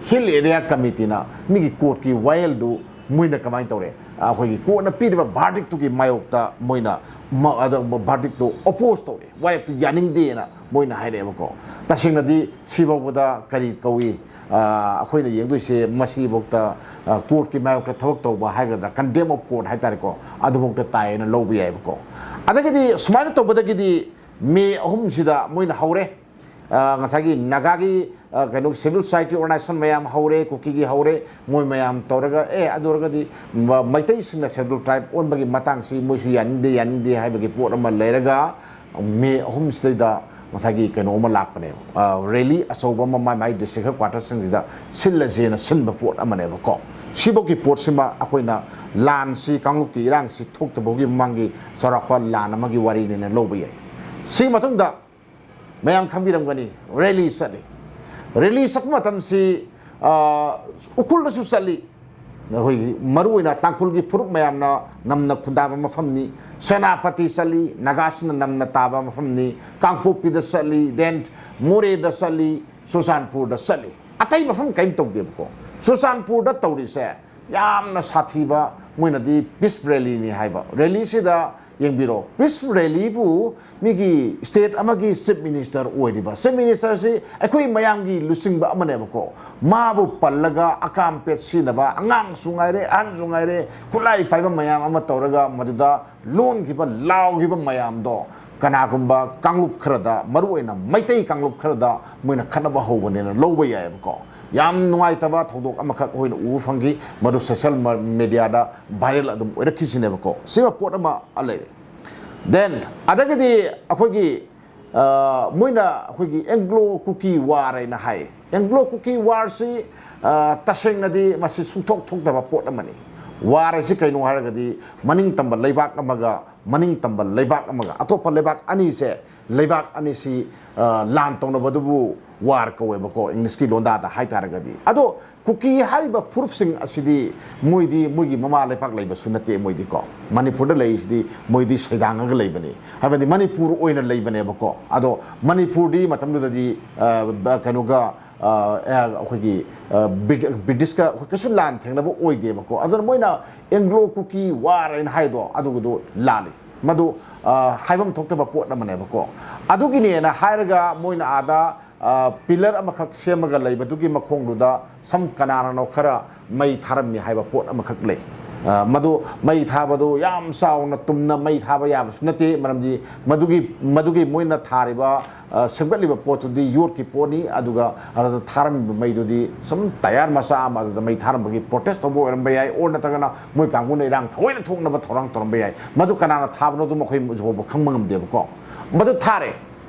ꯍꯤꯜ ꯑꯦꯔꯤꯌꯥ ꯀꯃꯤꯇꯤꯅ ꯃꯤꯒꯤ ꯀꯣꯔꯠꯀꯤ ꯋꯥꯌꯦꯜꯗꯨ ꯃꯣꯏꯅ ꯀꯃꯥꯏꯅ ꯇꯧꯔꯦ? ꯑꯩꯈꯣꯏꯒꯤ ꯀꯣꯔꯠꯅ ꯄꯤꯔꯤꯕ ꯚꯥꯔꯗꯤꯛꯇꯨꯒꯤ ꯃꯥꯌꯣꯛꯇ ꯃꯣꯏꯅ ꯚꯥꯔꯗꯤꯛꯇꯨ ꯑꯣꯄꯣꯖ ꯇꯧꯔꯦ, ꯋꯥꯔꯦꯞꯇꯨ ꯌꯥꯅꯤꯡꯗꯦꯅ ꯃꯣꯏꯅ ꯍꯥꯏꯔꯛꯑꯦꯕꯀꯣ꯫ ꯇꯁꯦꯡꯅꯗꯤ ꯁꯤꯐꯥꯎꯕꯗ ꯀꯔꯤ ꯀꯧꯏ? ꯑꯩꯈꯣꯏꯅ ꯌꯦꯡꯗꯣꯏꯁꯦ ꯃꯁꯤꯐꯥꯎꯗ ꯀꯣꯔꯠꯀꯤ ꯃꯥꯌꯣꯛꯇ ꯊꯕꯛ ꯇꯧꯕ ꯍꯥꯏꯒꯗ꯭ꯔꯥ, ꯀꯟꯗꯦꯝ ꯑꯣꯐ ꯀꯣꯔꯠ ꯍꯥꯏꯇꯥꯔꯦꯀꯣ, ꯑꯗꯨꯐꯥꯎꯗ ꯇꯥꯏꯌꯦꯅ ꯂꯧꯕ ꯌꯥꯏꯑꯕꯀꯣ꯫ ꯑꯗꯒꯤꯗꯤ ꯁꯨꯃꯥꯏꯅ ꯇꯧꯕꯗꯒꯤꯗꯤ ꯃꯦ ꯑꯍꯨꯝꯁꯤꯗ ꯃꯣꯏꯅ ꯍꯧꯔꯦ꯫ ꯉꯁꯥꯏꯒꯤ ꯅꯥꯒꯥꯒꯤ ꯀꯩꯅꯣ ꯁꯤꯚꯤꯜ ꯁꯣꯁꯥꯏꯇꯤ ꯑꯣꯔꯒꯅꯥꯏꯖꯦꯁꯟ ꯃꯌꯥꯝ ꯍꯧꯔꯦ, ꯀꯨꯀꯤꯒꯤ ꯍꯧꯔꯦ, ꯃꯣꯏ ꯃꯌꯥꯝ ꯇꯧꯔꯒ ꯑꯦ ꯑꯗꯨ ꯑꯣꯏꯔꯒꯗꯤ ꯃꯩꯇꯩꯁꯤꯡꯅ ꯁꯦꯗꯨꯜ ꯇ꯭ꯔꯥꯏꯕ ꯑꯣꯟꯕꯒꯤ ꯃꯇꯥꯡꯁꯤ ꯃꯣꯏꯁꯨ ꯌꯥꯅꯤꯡꯗꯦ ꯌꯥꯅꯤꯡꯗꯦ ꯍꯥꯏꯕꯒꯤ ꯄꯣꯠ ꯑꯃ ꯂꯩꯔꯒ ꯃꯦ ꯑꯍꯨꯝꯁꯤꯗꯩꯗ ꯉꯁꯥꯏꯒꯤ ꯀꯩꯅꯣ ꯑꯃ ꯂꯥꯛꯄꯅꯦꯕ, ꯔꯦꯂꯤ ꯑꯆꯧꯕ ꯑꯃ ꯃꯥꯏ ꯃꯥꯏ ꯗꯤꯁꯇ꯭ꯔꯤꯛ ꯍꯦꯗ ꯀ꯭ꯋꯥꯇꯔꯁꯤꯡꯁꯤꯗ ꯁꯤꯜꯂꯁꯦꯅ ꯁꯤꯟꯕ ꯄꯣꯠ ꯑꯃꯅꯦꯕꯀꯣ꯫ ꯁꯤꯐꯧꯒꯤ ꯄꯣꯠꯁꯤꯃ ꯑꯩꯈꯣꯏꯅ ꯂꯥꯟꯁꯤ, ꯀꯥꯡꯂꯨꯞꯀꯤ ꯏꯔꯥꯡꯁꯤ ꯊꯣꯛꯇꯕꯒꯤ ꯃꯃꯥꯡꯒꯤ ꯆꯥꯎꯔꯥꯛꯄ ꯂꯥꯟ ꯑꯃꯒꯤ ꯋꯥꯔꯤꯅꯦꯅ ꯂꯧꯕ ꯌꯥꯏ꯫ ꯁꯤꯒꯤ ꯃꯇꯨꯡꯗ ꯃꯌꯥꯝ ꯈꯪꯕꯤꯔꯝꯒꯅꯤ, ꯔꯦꯂꯤ ꯆꯠꯂꯤ꯫ ꯔꯦꯂꯤ ꯆꯠꯄ ꯃꯇꯝꯁꯤ ꯎꯈ꯭ꯔꯨꯜꯗꯁꯨ ꯆꯠꯂꯤ꯫ ꯑꯩꯈꯣꯏꯒꯤ ꯃꯔꯨꯑꯣꯏꯅ ꯇꯥꯡꯈꯨꯜꯒꯤ ꯐꯨꯔꯨꯞ ꯃꯌꯥꯝꯅ ꯅꯝꯅ ꯈꯨꯟꯗꯥꯕ ꯃꯐꯝꯅꯤ꯫ ꯁꯦꯅꯥꯄꯇꯤ ꯆꯠꯂꯤ, ꯅꯥꯒꯥꯁꯤꯡꯅ ꯅꯝꯅ ꯇꯥꯕ ꯃꯐꯝꯅꯤ꯫ ꯀꯥꯡꯄꯣꯛꯄꯤꯗ ꯆꯠꯂꯤ, ꯗꯦꯟ ꯃꯣꯔꯦꯗ ꯆꯠꯂꯤ, ꯆꯨꯔꯆꯥꯟꯄꯨꯔꯗ ꯆꯠꯂꯤ꯫ ꯑꯇꯩ ꯃꯐꯝ ꯀꯔꯤꯝ ꯇꯧꯗꯦꯕꯀꯣ꯫ ꯆꯨꯔꯆꯥꯟꯄꯨꯔꯗ ꯇꯧꯔꯤꯁꯦ ꯌꯥꯝꯅ ꯁꯥꯊꯤꯕ ꯃꯣꯏꯅꯗꯤ ꯄꯤꯁ ꯔꯦꯂꯤꯅꯤ ꯍꯥꯏꯕ꯫ ꯔꯦꯂꯤꯁꯤꯗ ꯌꯦꯡꯕꯤꯔꯣ, ꯄꯤꯁ ꯔꯦꯂꯤꯕꯨ ꯃꯤꯒꯤ ꯁ꯭ꯇꯦꯠ ꯑꯃꯒꯤ ꯆꯤꯐ ꯃꯤꯅꯤꯁꯇꯔ ꯑꯣꯏꯔꯤꯕ, ꯆꯤꯐ ꯃꯤꯅꯤꯁꯇꯔꯁꯤ ꯑꯩꯈꯣꯏ ꯃꯌꯥꯝꯒꯤ ꯂꯨꯆꯤꯡꯕ ꯑꯃꯅꯦꯕꯀꯣ, ꯃꯥꯕꯨ ꯄꯜꯂꯒ ꯑꯀꯥꯝ ꯄꯦꯠ ꯁꯤꯖꯤꯟꯅꯕ, ꯑꯉꯥꯡꯁꯨ ꯉꯥꯏꯔꯦ, ꯑꯍꯟꯁꯨ ꯉꯥꯏꯔꯦ, ꯈꯨꯠꯂꯥꯏ ꯄꯥꯏꯕ ꯃꯌꯥꯝ ꯑꯃ ꯇꯧꯔꯒ ꯃꯗꯨꯗ ꯂꯣꯟꯈꯤꯕ, ꯂꯥꯎꯈꯤꯕ ꯃꯌꯥꯝꯗꯣ ꯀꯅꯥꯒꯨꯝꯕ ꯀꯥꯡꯂꯨꯞ ꯈꯔꯗ, ꯃꯔꯨꯑꯣꯏꯅ ꯃꯩꯇꯩ ꯀꯥꯡꯂꯨꯞ ꯈꯔꯗ ꯃꯣꯏꯅ ꯈꯠꯅꯕ ꯍꯧꯕꯅꯦꯅ ꯂꯧꯕ ꯌꯥꯏꯑꯕꯀꯣ꯫ ꯌꯥꯝ ꯅꯨꯡꯉꯥꯏꯇꯕ ꯊꯧꯗꯣꯛ ꯑꯃꯈꯛ ꯑꯩꯈꯣꯏꯅ ꯎꯕ ꯐꯪꯈꯤ, ꯃꯗꯨ ꯁꯣꯁꯦꯜ ꯃꯦꯗꯤꯌꯥꯗ ꯚꯥꯏꯔꯦꯜ ꯑꯗꯨꯝ ꯑꯣꯏꯔꯛꯈꯤꯁꯤꯅꯦꯕꯀꯣ꯫ ꯁꯤꯃ ꯄꯣꯠ ꯑꯃ ꯂꯩꯔꯦ꯫ ꯗꯦꯟ ꯑꯗꯒꯤꯗꯤ ꯑꯩꯈꯣꯏꯒꯤ, ꯑ, ꯃꯣꯏꯅ ꯑꯩꯈꯣꯏꯒꯤ ꯑꯦꯡꯒ꯭ꯂꯣ ꯀꯨꯀꯤ ꯋꯥꯔ ꯍꯥꯏꯅ ꯍꯥꯏ꯫ ꯑꯦꯡꯒ꯭ꯂꯣ ꯀꯨꯀꯤ ꯋꯥꯔꯁꯤ, ꯑ, ꯇꯁꯦꯡꯅꯗꯤ ꯃꯁꯤ ꯁꯨꯡꯊꯣꯛ ꯊꯣꯛꯇꯕ ꯄꯣꯠ ꯑꯃꯅꯤ꯫ ꯋꯥꯔ ꯑꯁꯤ ꯀꯩꯅꯣ ꯍꯥꯏꯔꯒꯗꯤ, ꯃꯅꯤꯡ ꯇꯝꯕ ꯂꯩꯕꯥꯛ ꯑꯃꯒ ꯃꯅꯤꯡ ꯇꯝꯕ ꯂꯩꯕꯥꯛ ꯑꯃꯒ, ꯑꯇꯣꯞꯄ ꯂꯩꯕꯥꯛ ꯑꯅꯤꯁꯦ, ꯂꯩꯕꯥꯛ ꯑꯅꯤꯁꯤ, ꯑ, ꯂꯥꯟ ꯇꯧꯅꯕꯗꯨꯕꯨ ꯋꯥꯔ ꯀꯧꯋꯦꯕꯀꯣ, ꯏꯪꯂꯤꯁꯀꯤ ꯂꯣꯟꯗꯥꯗ ꯍꯥꯏꯇꯥꯔꯒꯗꯤ꯫ ꯑꯗꯣ ꯀꯨꯀꯤ ꯍꯥꯏꯔꯤꯕ ꯐꯨꯔꯨꯞꯁꯤꯡ ꯑꯁꯤꯗꯤ ꯃꯣꯏꯗꯤ ꯃꯣꯏꯒꯤ ꯃꯃꯥ ꯂꯩꯄꯥꯛ ꯂꯩꯕꯁꯨ ꯅꯠꯇꯦ ꯃꯣꯏꯗꯤꯀꯣ꯫ ꯃꯅꯤꯄꯨꯔꯗ ꯂꯩꯔꯤꯁꯤꯗꯤ ꯃꯣꯏꯗꯤ ꯁꯩꯗꯥꯡꯉꯒ ꯂꯩꯕꯅꯤ, ꯍꯥꯏꯕꯗꯤ ꯃꯅꯤꯄꯨꯔ ꯑꯣꯏꯅ ꯂꯩꯕꯅꯦꯕꯀꯣ꯫ ꯑꯗꯣ ꯃꯅꯤꯄꯨꯔꯗꯤ ꯃꯇꯝꯗꯨꯗꯗꯤ, ꯑ, ꯕ-, ꯀꯩꯅꯣꯒ, ꯑ, ꯑ, ꯑꯩꯈꯣꯏꯒꯤ, ꯑ, ꯕ꯭ꯔꯤ-, ꯕ꯭ꯔꯤꯇꯤꯁꯀ ꯑꯩꯈꯣꯏ ꯀꯩꯁꯨ ꯂꯥꯟ ꯊꯦꯡꯅꯕ ꯑꯣꯏꯗꯦꯕꯀꯣ꯫ ꯑꯗꯨꯅ ꯃꯣꯏꯅ ꯑꯦꯡꯒ꯭ꯂꯣ ꯀꯨꯀꯤ ꯋꯥꯔ ꯍꯥꯏꯅ ꯍꯥꯏꯗꯣ ꯑꯗꯨꯒꯤꯗꯣ ꯂꯥꯜꯂꯤ꯫ ꯃꯗꯨ, ꯑ, ꯍꯥꯏꯐꯝ ꯊꯣꯛꯇꯕ ꯄꯣꯠ ꯑꯃꯅꯦꯕꯀꯣ꯫ ꯑꯗꯨꯒꯤꯅꯦꯅ ꯍꯥꯏꯔꯒ ꯃꯣꯏꯅ ꯑꯥꯗ, ꯑ, ꯄꯤꯂꯔ ꯑꯃꯈꯛ ꯁꯦꯝꯃꯒ ꯂꯩꯕꯗꯨꯒꯤ ꯃꯈꯣꯡꯗꯨꯗ ꯁꯝ ꯀꯅꯥꯅꯅꯣ ꯈꯔ ꯃꯩ ꯊꯥꯔꯝꯃꯤ ꯍꯥꯏꯕ ꯄꯣꯠ ꯑꯃꯈꯛ ꯂꯩ꯫ ꯑ, ꯃꯗꯨ ꯃꯩ ꯊꯥꯕꯗꯨ ꯌꯥꯝ ꯆꯥꯎꯅ ꯇꯨꯝꯅ ꯃꯩ ꯊꯥꯕ ꯌꯥꯕꯁꯨ ꯅꯠꯇꯦ, ꯃꯔꯝꯗꯤ ꯃꯗꯨꯒꯤ, ꯃꯗꯨꯒꯤ ꯃꯣꯏꯅ ꯊꯥꯔꯤꯕ, ꯑ, ꯁꯦꯝꯒꯠꯂꯤꯕ ꯄꯣꯠꯇꯨꯗꯤ ꯌꯣꯠꯀꯤ ꯄꯣꯠꯅꯤ, ꯑꯗꯨꯒ ꯑꯗꯨꯗ ꯊꯥꯔꯝꯃꯤꯕ ꯃꯩꯗꯨꯗꯤ ꯁꯨꯝ ꯇꯌꯥꯔ ꯃꯆꯥ ꯑꯃ ꯑꯗꯨꯗ ꯃꯩ ꯊꯥꯔꯝꯕꯒꯤ ꯄ꯭ꯔꯣꯇꯦꯁ ꯇꯧꯕ ꯑꯣꯏꯔꯝꯕ ꯌꯥꯏ, ꯑꯣꯔ ꯅꯠꯇ꯭ꯔꯒꯅ ꯃꯣꯏ ꯀꯥꯡꯕꯨꯅ ꯏꯔꯥꯡ ꯊꯑꯣꯏꯅ ꯊꯣꯛꯅꯕ ꯊꯧꯔꯥꯡ ꯇꯧꯔꯝꯕ ꯌꯥꯏ꯫ ꯃꯗꯨ ꯀꯅꯥꯅ ꯊꯥꯕꯅꯣꯗꯨ ꯃꯈꯣꯏ ꯍꯧꯖꯤꯛ ꯐꯥꯎꯕ ꯈꯪꯕ ꯉꯝꯗꯦꯕꯀꯣ꯫ ꯃꯗꯨ ꯊꯥꯔꯦ꯫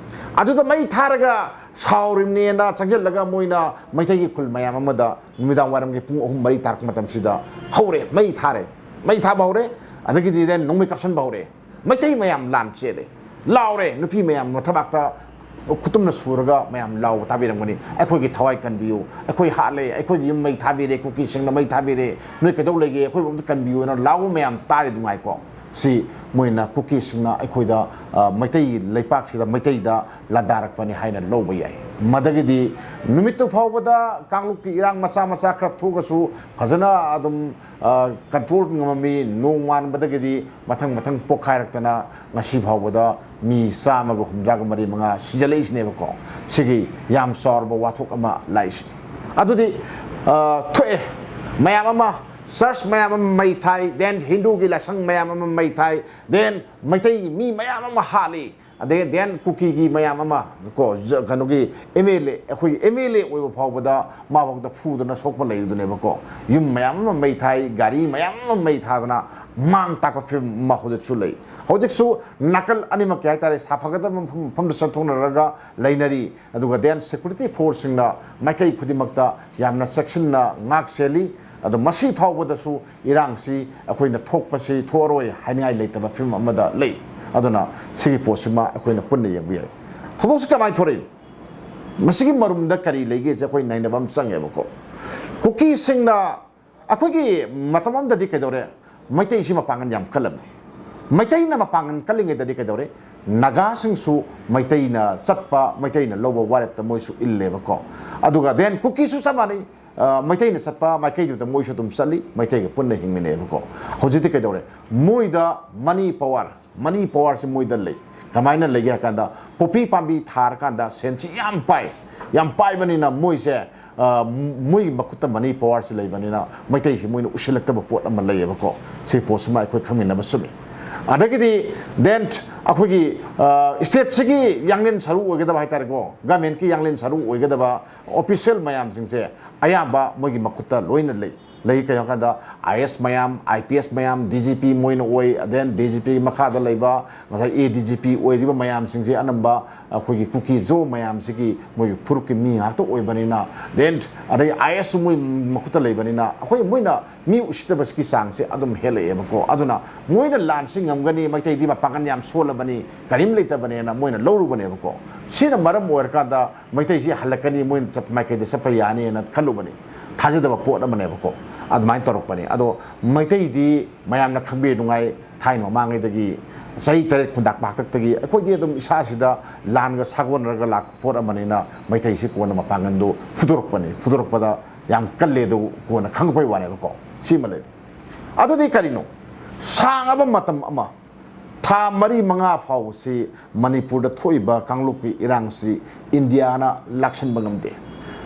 ꯑꯗꯨꯗ ꯃꯩ ꯊꯥꯔꯒ ꯁꯥꯎꯔꯤꯕꯅꯦꯅ ꯆꯪꯁꯤꯜꯂꯒ ꯃꯣꯏꯅ ꯃꯩꯇꯩꯒꯤ ꯈꯨꯜ ꯃꯌꯥꯝ ꯑꯃꯗ ꯅꯨꯃꯤꯗꯥꯡ ꯋꯥꯏꯔꯝꯒꯤ ꯄꯨꯡ ꯑꯍꯨꯝ ꯃꯔꯤ ꯇꯥꯔꯛꯄ ꯃꯇꯝꯁꯤꯗ ꯍꯧꯔꯦ, ꯃꯩ ꯊꯥꯔꯦ, ꯃꯩ ꯊꯥꯕ ꯍꯧꯔꯦ꯫ ꯑꯗꯒꯤꯗꯤ then ꯅꯣꯡꯃꯩ ꯀꯥꯞꯁꯤꯟꯕ ꯍꯧꯔꯦ꯫ ꯃꯩꯇꯩ ꯃꯌꯥꯝ ꯂꯥꯟ ꯆꯦꯜꯂꯦ, ꯂꯥꯎꯔꯦ꯫ ꯅꯨꯄꯤ ꯃꯌꯥꯝ ꯃꯊꯕꯥꯛꯇ ꯈꯨꯇꯨꯝꯅ ꯁꯨꯔꯒ ꯃꯌꯥꯝ ꯂꯥꯎꯕ ꯇꯥꯕꯤꯔꯝꯒꯅꯤ, "ꯑꯩꯈꯣꯏꯒꯤ ꯊꯋꯥꯏ ꯀꯟꯕꯤꯌꯨ, ꯑꯩꯈꯣꯏ ꯍꯥꯠꯂꯦ, ꯑꯩꯈꯣꯏꯒꯤ ꯌꯨꯝ ꯃꯩ ꯊꯥꯕꯤꯔꯦ, ꯀꯨꯀꯤꯁꯤꯡꯅ ꯃꯩ ꯊꯥꯕꯤꯔꯦ, ꯅꯣꯏ ꯀꯩꯗꯧ ꯂꯩꯒꯦ, ꯑꯩꯈꯣꯏꯕꯨ ꯑꯝꯇ ꯀꯟꯕꯤꯌꯨ" ꯍꯥꯏꯅ ꯂꯥꯎꯕ ꯃꯌꯥꯝ ꯇꯥꯔꯤ ꯅꯨꯡꯉꯥꯏꯀꯣ꯫ ꯁꯤ ꯃꯣꯏꯅ ꯀꯨꯀꯤꯁꯤꯡꯅ ꯑꯩꯈꯣꯏꯗ, ꯑ, ꯃꯩꯇꯩ ꯂꯩꯄꯥꯛꯁꯤꯗ ꯃꯩꯇꯩꯗ ꯂꯥꯟꯗꯥꯔꯛꯄꯅꯤ ꯍꯥꯏꯅ ꯂꯧꯕ ꯌꯥꯏ꯫ ꯃꯗꯒꯤꯗꯤ ꯅꯨꯃꯤꯠꯇꯨ ꯐꯥꯎꯕꯗ ꯀꯥꯡꯂꯨꯞꯀꯤ ꯏꯔꯥꯡ ꯃꯆꯥ ꯃꯆꯥ ꯈꯔ ꯊꯣꯛꯑꯁꯨ ꯐꯖꯅ ꯑꯗꯨꯝ, ꯑ, control ꯉꯝꯃꯝꯃꯤ꯫ ꯅꯣꯡ ꯉꯥꯟꯕꯗꯒꯤꯗꯤ ꯃꯊꯪ ꯃꯊꯪ ꯄꯣꯛꯈꯥꯏꯔꯛꯇꯅ ꯉꯁꯤ ꯐꯥꯎꯕꯗ ꯃꯤ ꯆꯥꯝꯃꯒ ꯍꯨꯝꯗ꯭ꯔꯥꯒ ꯃꯔꯤ ꯃꯉꯥ ꯁꯤꯖꯜꯂꯛꯏꯁꯤꯅꯦꯕꯀꯣ꯫ ꯁꯤꯒꯤ ꯌꯥꯝ ꯆꯥꯎꯔꯕ ꯋꯥꯊꯣꯛ ꯑꯃ ꯂꯥꯛꯏꯁꯤꯅꯤ꯫ ꯑꯗꯨꯗꯤ, ꯑ, ꯊꯣꯛꯑꯦ, ꯃꯌꯥꯝ ꯑꯃ, church ꯃꯌꯥꯝ ꯑꯃ ꯃꯩ ꯊꯥꯏ, then ꯍꯤꯟꯗꯨꯒꯤ ꯂꯥꯏꯁꯪ ꯃꯌꯥꯝ ꯑꯃ ꯃꯩ ꯊꯥꯏ, then ꯃꯩꯇꯩꯒꯤ ꯃꯤ ꯃꯌꯥꯝ ꯑꯃ ꯍꯥꯠꯂꯤ, ꯑꯗꯩ then ꯀꯨꯀꯤꯒꯤ ꯃꯌꯥꯝ ꯑꯃ ꯀꯣ, ꯖ-, ꯀꯩꯅꯣꯒꯤ M L A, ꯑꯩꯈꯣꯏꯒꯤ M L A ꯑꯣꯏꯕ ꯐꯥꯎꯕꯗ ꯃꯥ ꯐꯥꯎꯗ ꯐꯨꯗꯅ ꯁꯣꯛꯄ ꯂꯩꯔꯤꯗꯨꯅꯦꯕꯀꯣ꯫ ꯌꯨꯝ ꯃꯌꯥꯝ ꯑꯃ ꯃꯩ ꯊꯥꯏ, ꯒꯥꯔꯤ ꯃꯌꯥꯝ ꯑꯃ ꯃꯩ ꯊꯥꯗꯅ ꯃꯥꯡ ꯇꯥꯛꯄ ꯐꯤꯕꯝ ꯑꯃ ꯍꯧꯖꯤꯛꯁꯨ ꯂꯩ꯫ ꯍꯧꯖꯤꯛꯁꯨ ꯅꯥꯀꯜ ꯑꯅꯤꯃꯛꯀꯤ ꯍꯥꯏꯇꯥꯔꯦ, ꯁꯥꯐꯒꯗꯕ ꯃꯐꯝ, ꯃꯐꯝꯗ ꯆꯠꯊꯣꯛꯅꯔꯒ ꯂꯩꯅꯔꯤ꯫ ꯑꯗꯨꯒ then security forceꯁꯤꯡꯅ ꯃꯥꯏꯀꯩ ꯈꯨꯗꯤꯡꯃꯛꯇ ꯌꯥꯝꯅ ꯆꯦꯛꯁꯤꯟꯅ ꯉꯥꯛ ꯁꯦꯜꯂꯤ꯫ ꯑꯗꯣ ꯃꯁꯤ ꯐꯥꯎꯕꯗꯁꯨ ꯏꯔꯥꯡꯁꯤ ꯑꯩꯈꯣꯏꯅ ꯊꯣꯛꯄꯁꯤ ꯊꯣꯛꯑꯔꯣꯏ ꯍꯥꯏꯅꯤꯡꯉꯥꯏ ꯂꯩꯇꯕ ꯐꯤꯕꯝ ꯑꯃꯗ ꯂꯩ꯫ ꯑꯗꯨꯅ ꯁꯤꯒꯤ ꯄꯣꯠꯁꯤꯃ ꯑꯩꯈꯣꯏꯅ ꯄꯨꯟꯅ ꯌꯦꯡꯕ ꯌꯥꯏ꯫ ꯊꯧꯗꯣꯛꯁꯤ ꯀꯃꯥꯏꯅ ꯊꯣꯔꯛꯏ? ꯃꯁꯤꯒꯤ ꯃꯔꯨꯝꯗ ꯀꯔꯤ ꯂꯩꯒꯦꯁꯦ ꯑꯩꯈꯣꯏ ꯅꯩꯅꯕ ꯑꯃ ꯆꯪꯉꯦꯕꯀꯣ꯫ ꯀꯨꯀꯤꯁꯤꯡꯅ ꯑꯩꯈꯣꯏꯒꯤ ꯃꯇꯝ ꯑꯃꯗꯗꯤ ꯀꯩꯗꯧꯔꯦ? ꯃꯩꯇꯩꯁꯤ ꯃꯄꯥꯡꯒꯜ ꯌꯥꯝ ꯀꯜꯂꯝꯃꯤ꯫ ꯃꯩꯇꯩꯅ ꯃꯄꯥꯡꯒꯜ ꯀꯜꯂꯤꯉꯩꯗꯗꯤ ꯀꯩꯗꯧꯔꯦ? ꯅꯥꯒꯥꯁꯤꯡꯁꯨ ꯃꯩꯇꯩꯅ ꯆꯠꯄ, ꯃꯩꯇꯩꯅ ꯂꯧꯕ ꯋꯥꯔꯦꯞꯇ ꯃꯣꯏꯁꯨ ꯏꯜꯂꯦꯕꯀꯣ꯫ ꯑꯗꯨꯒ then ꯀꯨꯀꯤꯁꯨ ꯆꯞ ꯃꯥꯟꯅꯩ꯫ ꯑ, ꯃꯩꯇꯩꯅ ꯆꯠꯄ ꯃꯥꯏꯀꯩꯗꯨꯗ ꯃꯣꯏꯁꯨ ꯑꯗꯨꯝ ꯆꯠꯂꯤ, ꯃꯩꯇꯩꯒ ꯄꯨꯟꯅ ꯍꯤꯡꯃꯤꯟꯅꯩꯕꯀꯣ꯫ ꯍꯧꯖꯤꯛꯇꯤ ꯀꯩꯗꯧꯔꯦ? ꯃꯣꯏꯗ money power, money powerꯁꯤ ꯃꯣꯏꯗ ꯂꯩ꯫ ꯀꯃꯥꯏꯅ ꯂꯩꯒꯦ ꯍꯥꯏ ꯀꯥꯟꯗ, ꯄꯣꯄꯤ ꯄꯥꯝꯕꯤ ꯊꯥꯔꯀꯥꯟꯗ ꯁꯦꯟꯁꯤ ꯌꯥꯝ ꯄꯥꯏ꯫ ꯌꯥꯝ ꯄꯥꯏꯕꯅꯤꯅ ꯃꯣꯏꯁꯦ, ꯑ, ꯃꯣꯏꯒꯤ ꯃꯈꯨꯠꯇ money powerꯁꯤ ꯂꯩꯕꯅꯤꯅ ꯃꯩꯇꯩꯁꯤ ꯃꯣꯏꯅ ꯎꯁꯤꯜꯂꯛꯇꯕ ꯄꯣꯠ ꯑꯃ ꯂꯩꯌꯦꯕꯀꯣ꯫ ꯁꯤ ꯄꯣꯠꯁꯤꯃ ꯑꯩꯈꯣꯏ ꯈꯪꯃꯤꯟꯅꯕ ꯆꯨꯝꯃꯤ꯫ ꯑꯗꯒꯤꯗꯤ then ꯑꯩꯈꯣꯏꯒꯤ, ꯑ, stateꯁꯤꯒꯤ ꯌꯥꯡꯂꯦꯟ ꯁꯔꯨ ꯑꯣꯏꯒꯗꯕ ꯍꯥꯏꯇꯥꯔꯦꯀꯣ, governmentꯀꯤ ꯌꯥꯡꯂꯦꯟ ꯁꯔꯨ ꯑꯣꯏꯒꯗꯕ official ꯃꯌꯥꯝꯁꯤꯡꯁꯦ ꯑꯌꯥꯝꯕ ꯃꯣꯏꯒꯤ ꯃꯈꯨꯠꯇ ꯂꯣꯏꯅ ꯂꯩ꯫ ꯂꯩ ꯀꯩꯅꯣ ꯍꯥꯏ ꯀꯥꯟꯗ I A S ꯃꯌꯥꯝ, I P S ꯃꯌꯥꯝ, D G P ꯃꯣꯏꯅ ꯑꯣꯏ, then D GP ꯃꯈꯥꯗ ꯂꯩꯕ ꯉꯁꯥꯏ A D G P ꯑꯣꯏꯔꯤꯕ ꯃꯌꯥꯝꯁꯤꯡꯁꯦ ꯑꯅꯝꯕ ꯑꯩꯈꯣꯏꯒꯤ ꯀꯨꯀꯤ ꯖꯣ ꯃꯌꯥꯝꯁꯤꯒꯤ ꯃꯣꯏꯒꯤ ꯐꯨꯔꯨꯞꯀꯤ ꯃꯤ ꯉꯥꯛꯇ ꯑꯣꯏꯕꯅꯤꯅ, then ꯑꯗꯩ I A S ꯁꯨ ꯃꯣꯏ ꯃꯈꯨꯠꯇ ꯂꯩꯕꯅꯤꯅ ꯑꯩꯈꯣꯏ ꯃꯣꯏꯅ ꯃꯤ ꯎꯁꯤꯠꯇꯕꯁꯤꯒꯤ ꯆꯥꯡꯁꯦ ꯑꯗꯨꯝ ꯍꯦꯜꯂꯛꯑꯦꯕꯀꯣ꯫ ꯑꯗꯨꯅ ꯃꯣꯏꯅ ꯂꯥꯟꯁꯤ ꯉꯝꯒꯅꯤ, ꯃꯩꯇꯩꯗꯤ ꯃꯄꯥꯡꯒꯜ ꯌꯥꯝ ꯁꯣꯜꯂꯕꯅꯤ, ꯀꯔꯤꯝ ꯂꯩꯇꯕꯅꯦꯅ ꯃꯣꯏꯅ ꯂꯧꯔꯨꯕꯅꯦꯕꯀꯣ꯫ ꯁꯤꯅ ꯃꯔꯝ ꯑꯣꯏꯔꯀꯥꯟꯗ ꯃꯩꯇꯩꯁꯤ ꯍꯜꯂꯛꯀꯅꯤ, ꯃꯣꯏꯅ ꯆꯠ-, ꯃꯥꯏꯀꯩꯗ ꯆꯠꯄ ꯌꯥꯅꯤꯅ ꯈꯜꯂꯨꯕꯅꯤ꯫ ꯊꯥꯖꯗꯕ ꯄꯣꯠ ꯑꯃꯅꯦꯕꯀꯣ꯫ ꯑꯗꯨꯃꯥꯏꯅ ꯇꯧꯔꯛꯄꯅꯤ꯫ ꯑꯗꯣ ꯃꯩꯇꯩꯗꯤ ꯃꯌꯥꯝꯅ ꯈꯪꯕꯤꯅꯉꯥꯏ ꯊꯥꯏꯅ ꯃꯃꯥꯡꯉꯩꯗꯒꯤ, ꯆꯍꯤ ꯇꯔꯦꯠ ꯈꯨꯟꯗꯥꯛꯄ ꯍꯥꯛꯇꯛꯇꯒꯤ ꯑꯩꯈꯣꯏꯗꯤ ꯑꯗꯨꯝ ꯏꯁꯥꯁꯤꯗ ꯂꯥꯟꯒ ꯁꯥꯒꯣꯟꯅꯔꯒ ꯂꯥꯛꯄ ꯄꯣꯠ ꯑꯃꯅꯤꯅ, ꯃꯩꯇꯩꯁꯤ ꯀꯣꯟꯅ ꯃꯄꯥꯡꯒꯜꯗꯨ ꯐꯨꯗꯣꯔꯛꯄꯅꯤ꯫ ꯐꯨꯗꯣꯔꯛꯄꯗ ꯌꯥꯝ ꯀꯜꯂꯦ ꯑꯗꯨ ꯀꯣꯟꯅ ꯈꯪꯉꯛꯄꯩ ꯋꯥꯅꯦꯕꯀꯣ꯫ ꯁꯤꯃ ꯂꯩꯔꯦ꯫ ꯑꯗꯨꯗꯤ ꯀꯔꯤꯅꯣ? ꯁꯥꯡꯉꯕ ꯃꯇꯝ ꯑꯃ, ꯊꯥ ꯃꯔꯤ ꯃꯉꯥ ꯐꯥꯎꯕꯁꯤ ꯃꯅꯤꯄꯨꯔꯗ ꯊꯣꯛꯏꯕ ꯀꯥꯡꯂꯨꯞꯀꯤ ꯏꯔꯥꯡꯁꯤ ꯏꯟꯗꯤꯌꯥꯅ ꯂꯥꯛꯁꯤꯟꯕ ꯉꯝꯗꯦ꯫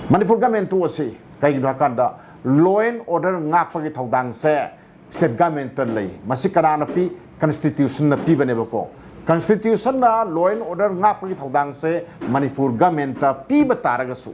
ꯃꯅꯤꯄꯨꯔ ꯒꯃꯦꯟ ꯇꯣꯛꯑꯁꯤ꯫ ꯀꯩꯒꯤꯅꯣ ꯍꯥꯏꯀꯥꯟꯗ, law and order ꯉꯥꯛꯄꯒꯤ ꯊꯧꯗꯥꯡꯁꯦ state government ꯂꯩ꯫ ꯃꯁꯤ ꯀꯅꯥꯅ ꯄꯤ? Constitutionꯅ ꯄꯤꯕꯅꯦꯕꯀꯣ꯫ Constitutionꯅ law and order ꯉꯥꯛꯄꯒꯤ ꯊꯧꯗꯥꯡꯁꯦ ꯃꯅꯤꯄꯨꯔ governmentꯇ ꯄꯤꯕ ꯇꯥꯔꯒꯁꯨ,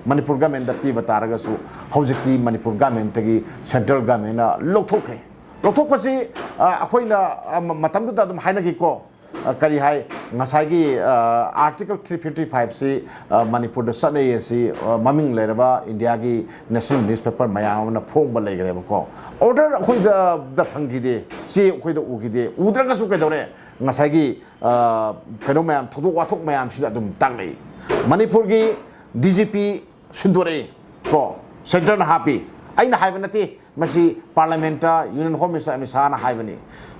ꯃꯅꯤꯄꯨꯔ governmentꯇ ꯄꯤꯕ ꯇꯥꯔꯒꯁꯨ, ꯍꯧꯖꯤꯛꯇꯤ ꯃꯅꯤꯄꯨꯔ governmentꯇꯒꯤ central governmentꯅ ꯂꯧꯊꯣꯛꯈ꯭ꯔꯦ꯫ ꯂꯧꯊꯣꯛꯄꯁꯤ, ꯑ, ꯑꯩꯈꯣꯏꯅ, ꯑ, ꯃ-, ꯃꯇꯝꯗꯨꯗ ꯑꯗꯨꯝ ꯍꯥꯏꯅꯈꯤꯀꯣ꯫ ꯑ, ꯀꯔꯤ ꯍꯥꯏ? ꯉꯁꯥꯏꯒꯤ, ꯑ, Article three fifty five ꯁꯤ, ꯑ, ꯃꯅꯤꯄꯨꯔꯗ ꯆꯠꯅꯩ ꯑꯁꯤ, ꯑ, ꯃꯃꯤꯡ ꯂꯩꯔꯕ ꯏꯟꯗꯤꯌꯥꯒꯤ national newspaper ꯃꯌꯥꯝ ꯑꯃꯅ ꯐꯣꯡꯕ ꯂꯩꯈ꯭ꯔꯦꯕꯀꯣ꯫ Order ꯑꯩꯈꯣꯏꯗ ꯗ ꯐꯪꯈꯤꯗꯦ, ꯆꯦ ꯑꯩꯈꯣꯏꯗ ꯎꯈꯤꯗꯦ꯫ ꯎꯗ꯭ꯔꯒꯁꯨ ꯀꯩꯗꯧꯔꯦ? ꯉꯁꯥꯏꯒꯤ, ꯑ, ꯀꯩꯅꯣ ꯃꯌꯥꯝ, ꯊꯧꯗꯣꯛ ꯋꯥꯊꯣꯛ ꯃꯌꯥꯝꯁꯤꯗ ꯑꯗꯨꯝ ꯇꯥꯛꯂꯛꯏ꯫ ꯃꯅꯤꯄꯨꯔꯒꯤ DGP ꯁꯤꯟꯗꯣꯔꯛꯏ ꯀꯣ, centreꯅ ꯍꯥꯞꯄꯤ꯫ ꯑꯩꯅ ꯍꯥꯏꯕ ꯅꯠꯇꯦ, ꯃꯁꯤ parliamentꯇ Union Home Minister ꯑꯃꯤꯠ ꯁꯥꯍꯅ ꯍꯥꯏꯕꯅꯤ꯫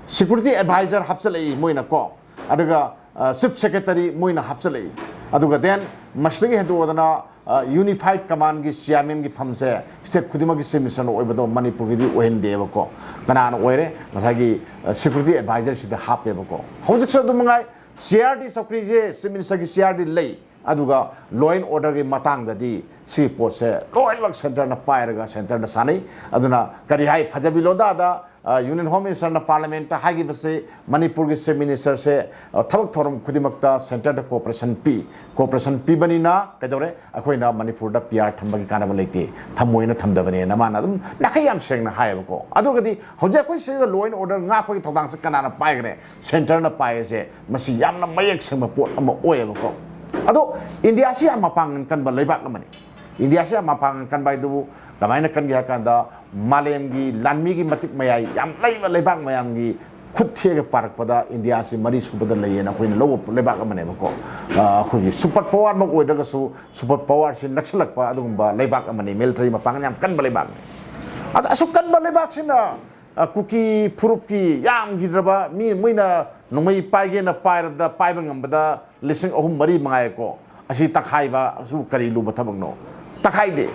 Security adviser ꯍꯥꯞꯆꯤꯜꯂꯛꯏ ꯃꯣꯏꯅ ꯀꯣ, ꯑꯗꯨꯒ, ꯑ, chief secretary ꯃꯣꯏꯅ ꯍꯥꯞꯆꯤꯜꯂꯛꯏ꯫ ꯑꯗꯨꯒ then ꯃꯁꯤꯗꯒꯤ ꯍꯦꯟꯗꯣꯛꯑꯗꯅ, ꯑ, unified commandꯒꯤ chairmanꯒꯤ ꯐꯝꯁꯦ state ꯈꯨꯗꯤꯡꯃꯛꯀꯤ chief ministerꯅ ꯑꯣꯏꯕꯗꯣ ꯃꯅꯤꯄꯨꯔꯒꯤꯗꯤ ꯑꯣꯏꯍꯟꯗꯦꯕꯀꯣ꯫ ꯀꯅꯥꯅ ꯑꯣꯏꯔꯦ? ꯉꯁꯥꯏꯒꯤ, ꯑ, security adviserꯁꯤꯗ ꯍꯥꯞꯄꯦꯕꯀꯣ꯫ ꯍꯧꯖꯤꯛꯁꯨ ꯑꯗꯨꯝ ꯃꯉꯥꯏ, CRD ꯆꯧꯀ꯭ꯔꯤꯁꯦ chief ministerꯒꯤ CRD ꯂꯩ꯫ ꯑꯗꯨꯒ law and orderꯒꯤ ꯃꯇꯥꯡꯗꯗꯤ ꯁꯤꯒꯤ ꯄꯣꯠꯁꯦ ꯂꯣꯏꯅꯃꯛ centreꯅ ꯄꯥꯏꯔꯒ centreꯗ ꯁꯥꯟꯅꯩ꯫ ꯑꯗꯨꯅ ꯀꯔꯤ ꯍꯥꯏ, ꯐꯖꯕꯤ ꯂꯣꯗꯥꯗ, ꯑ, Union Home Ministerꯅ parliamentꯇ ꯍꯥꯏꯈꯤꯕꯁꯤ, ꯃꯅꯤꯄꯨꯔꯒꯤ chief ministerꯁꯦ, ꯑ, ꯊꯕꯛ ꯊꯧꯔꯝ ꯈꯨꯗꯤꯡꯃꯛꯇ centreꯗ cooperation ꯄꯤ꯫ Cooperation ꯄꯤꯕꯅꯤꯅ ꯀꯩꯗꯧꯔꯦ? ꯑꯩꯈꯣꯏꯅ ꯃꯅꯤꯄꯨꯔꯗ PR ꯊꯝꯕꯒꯤ ꯀꯥꯟꯅꯕ ꯂꯩꯇꯦ, ꯊꯝꯃꯣꯏꯅ ꯊꯝꯗꯕꯅꯦꯅ ꯃꯥꯅ ꯑꯗꯨꯝ ꯅꯥꯈꯩ ꯌꯥꯝ ꯁꯦꯡꯅ ꯍꯥꯏꯌꯦꯕꯀꯣ꯫ ꯑꯗꯨꯒꯗꯤ ꯍꯧꯖꯤꯛ ꯑꯩꯈꯣꯏ ꯁꯤꯗ law and order ꯉꯥꯛꯄꯒꯤ ꯊꯧꯗꯥꯡꯁꯦ ꯀꯅꯥꯅ ꯄꯥꯏꯈ꯭ꯔꯦ? Centreꯅ ꯄꯥꯏꯔꯤꯁꯦ꯫ ꯃꯁꯤ ꯌꯥꯝꯅ ꯃꯌꯦꯛ ꯁꯦꯡꯕ ꯄꯣꯠ ꯑꯃ ꯑꯣꯏꯌꯦꯕꯀꯣ꯫ ꯑꯗꯣ ꯏꯟꯗꯤꯌꯥꯁꯤ ꯌꯥꯝ ꯃꯄꯥꯡꯒꯜ ꯀꯟꯕ ꯂꯩꯕꯥꯛ ꯑꯃꯅꯤ꯫ ꯏꯟꯗꯤꯌꯥꯁꯤ ꯌꯥꯝ ꯃꯄꯥꯡꯒꯜ ꯀꯟꯕ ꯍꯥꯏꯗꯨꯕꯨ ꯀꯃꯥꯏꯅ ꯀꯟꯒꯦ ꯍꯥꯏ ꯀꯥꯟꯗ, ꯃꯥꯂꯦꯝꯒꯤ ꯂꯥꯟꯃꯤꯒꯤ ꯃꯇꯤꯛ ꯃꯌꯥꯏ ꯌꯥꯝ ꯂꯩꯕ ꯂꯩꯕꯥꯛ ꯃꯌꯥꯝꯒꯤ ꯈꯨꯠ ꯊꯦꯛꯑꯒ ꯄꯥꯔꯛꯄꯗ ꯏꯟꯗꯤꯌꯥꯁꯤ ꯃꯔꯤ ꯁꯨꯕꯗ ꯂꯩꯌꯦꯅ ꯑꯩꯈꯣꯏꯅ ꯂꯧꯕ ꯂꯩꯕꯥꯛ ꯑꯃꯅꯦꯕꯀꯣ꯫ ꯑ, ꯑꯩꯈꯣꯏꯒꯤ super powerꯃꯛ ꯑꯣꯏꯗ꯭ꯔꯒꯁꯨ super powerꯁꯤ ꯅꯛꯁꯤꯜꯂꯛꯄ ꯑꯗꯨꯒꯨꯝꯕ ꯂꯩꯕꯥꯛ ꯑꯃꯅꯤ, military ꯃꯄꯥꯡꯒꯜ ꯌꯥꯝ ꯀꯟꯕ ꯂꯩꯕꯥꯛꯅꯤ꯫ ꯑꯗ ꯑꯁꯨꯛ ꯀꯟꯕ ꯂꯩꯕꯥꯛꯁꯤꯅ ꯑ, ꯀꯨꯀꯤ ꯐꯨꯔꯨꯞꯀꯤ ꯌꯥꯝꯈꯤꯗ꯭ꯔꯕ ꯃꯤ, ꯃꯣꯏꯅ ꯅꯣꯡꯃꯩ ꯄꯥꯏꯒꯦꯅ ꯄꯥꯏꯔꯕꯗ, ꯄꯥꯏꯕ ꯉꯝꯕꯗ ꯂꯤꯁꯤꯡ ꯑꯍꯨꯝ ꯃꯔꯤ ꯃꯉꯥꯏꯀꯣ꯫ ꯑꯁꯤ ꯇꯛꯈꯥꯏꯕ ꯑꯁꯨ ꯀꯔꯤ ꯂꯨꯕ ꯊꯕꯛꯅꯣ? ꯇꯛꯈꯥꯏꯗꯦ꯫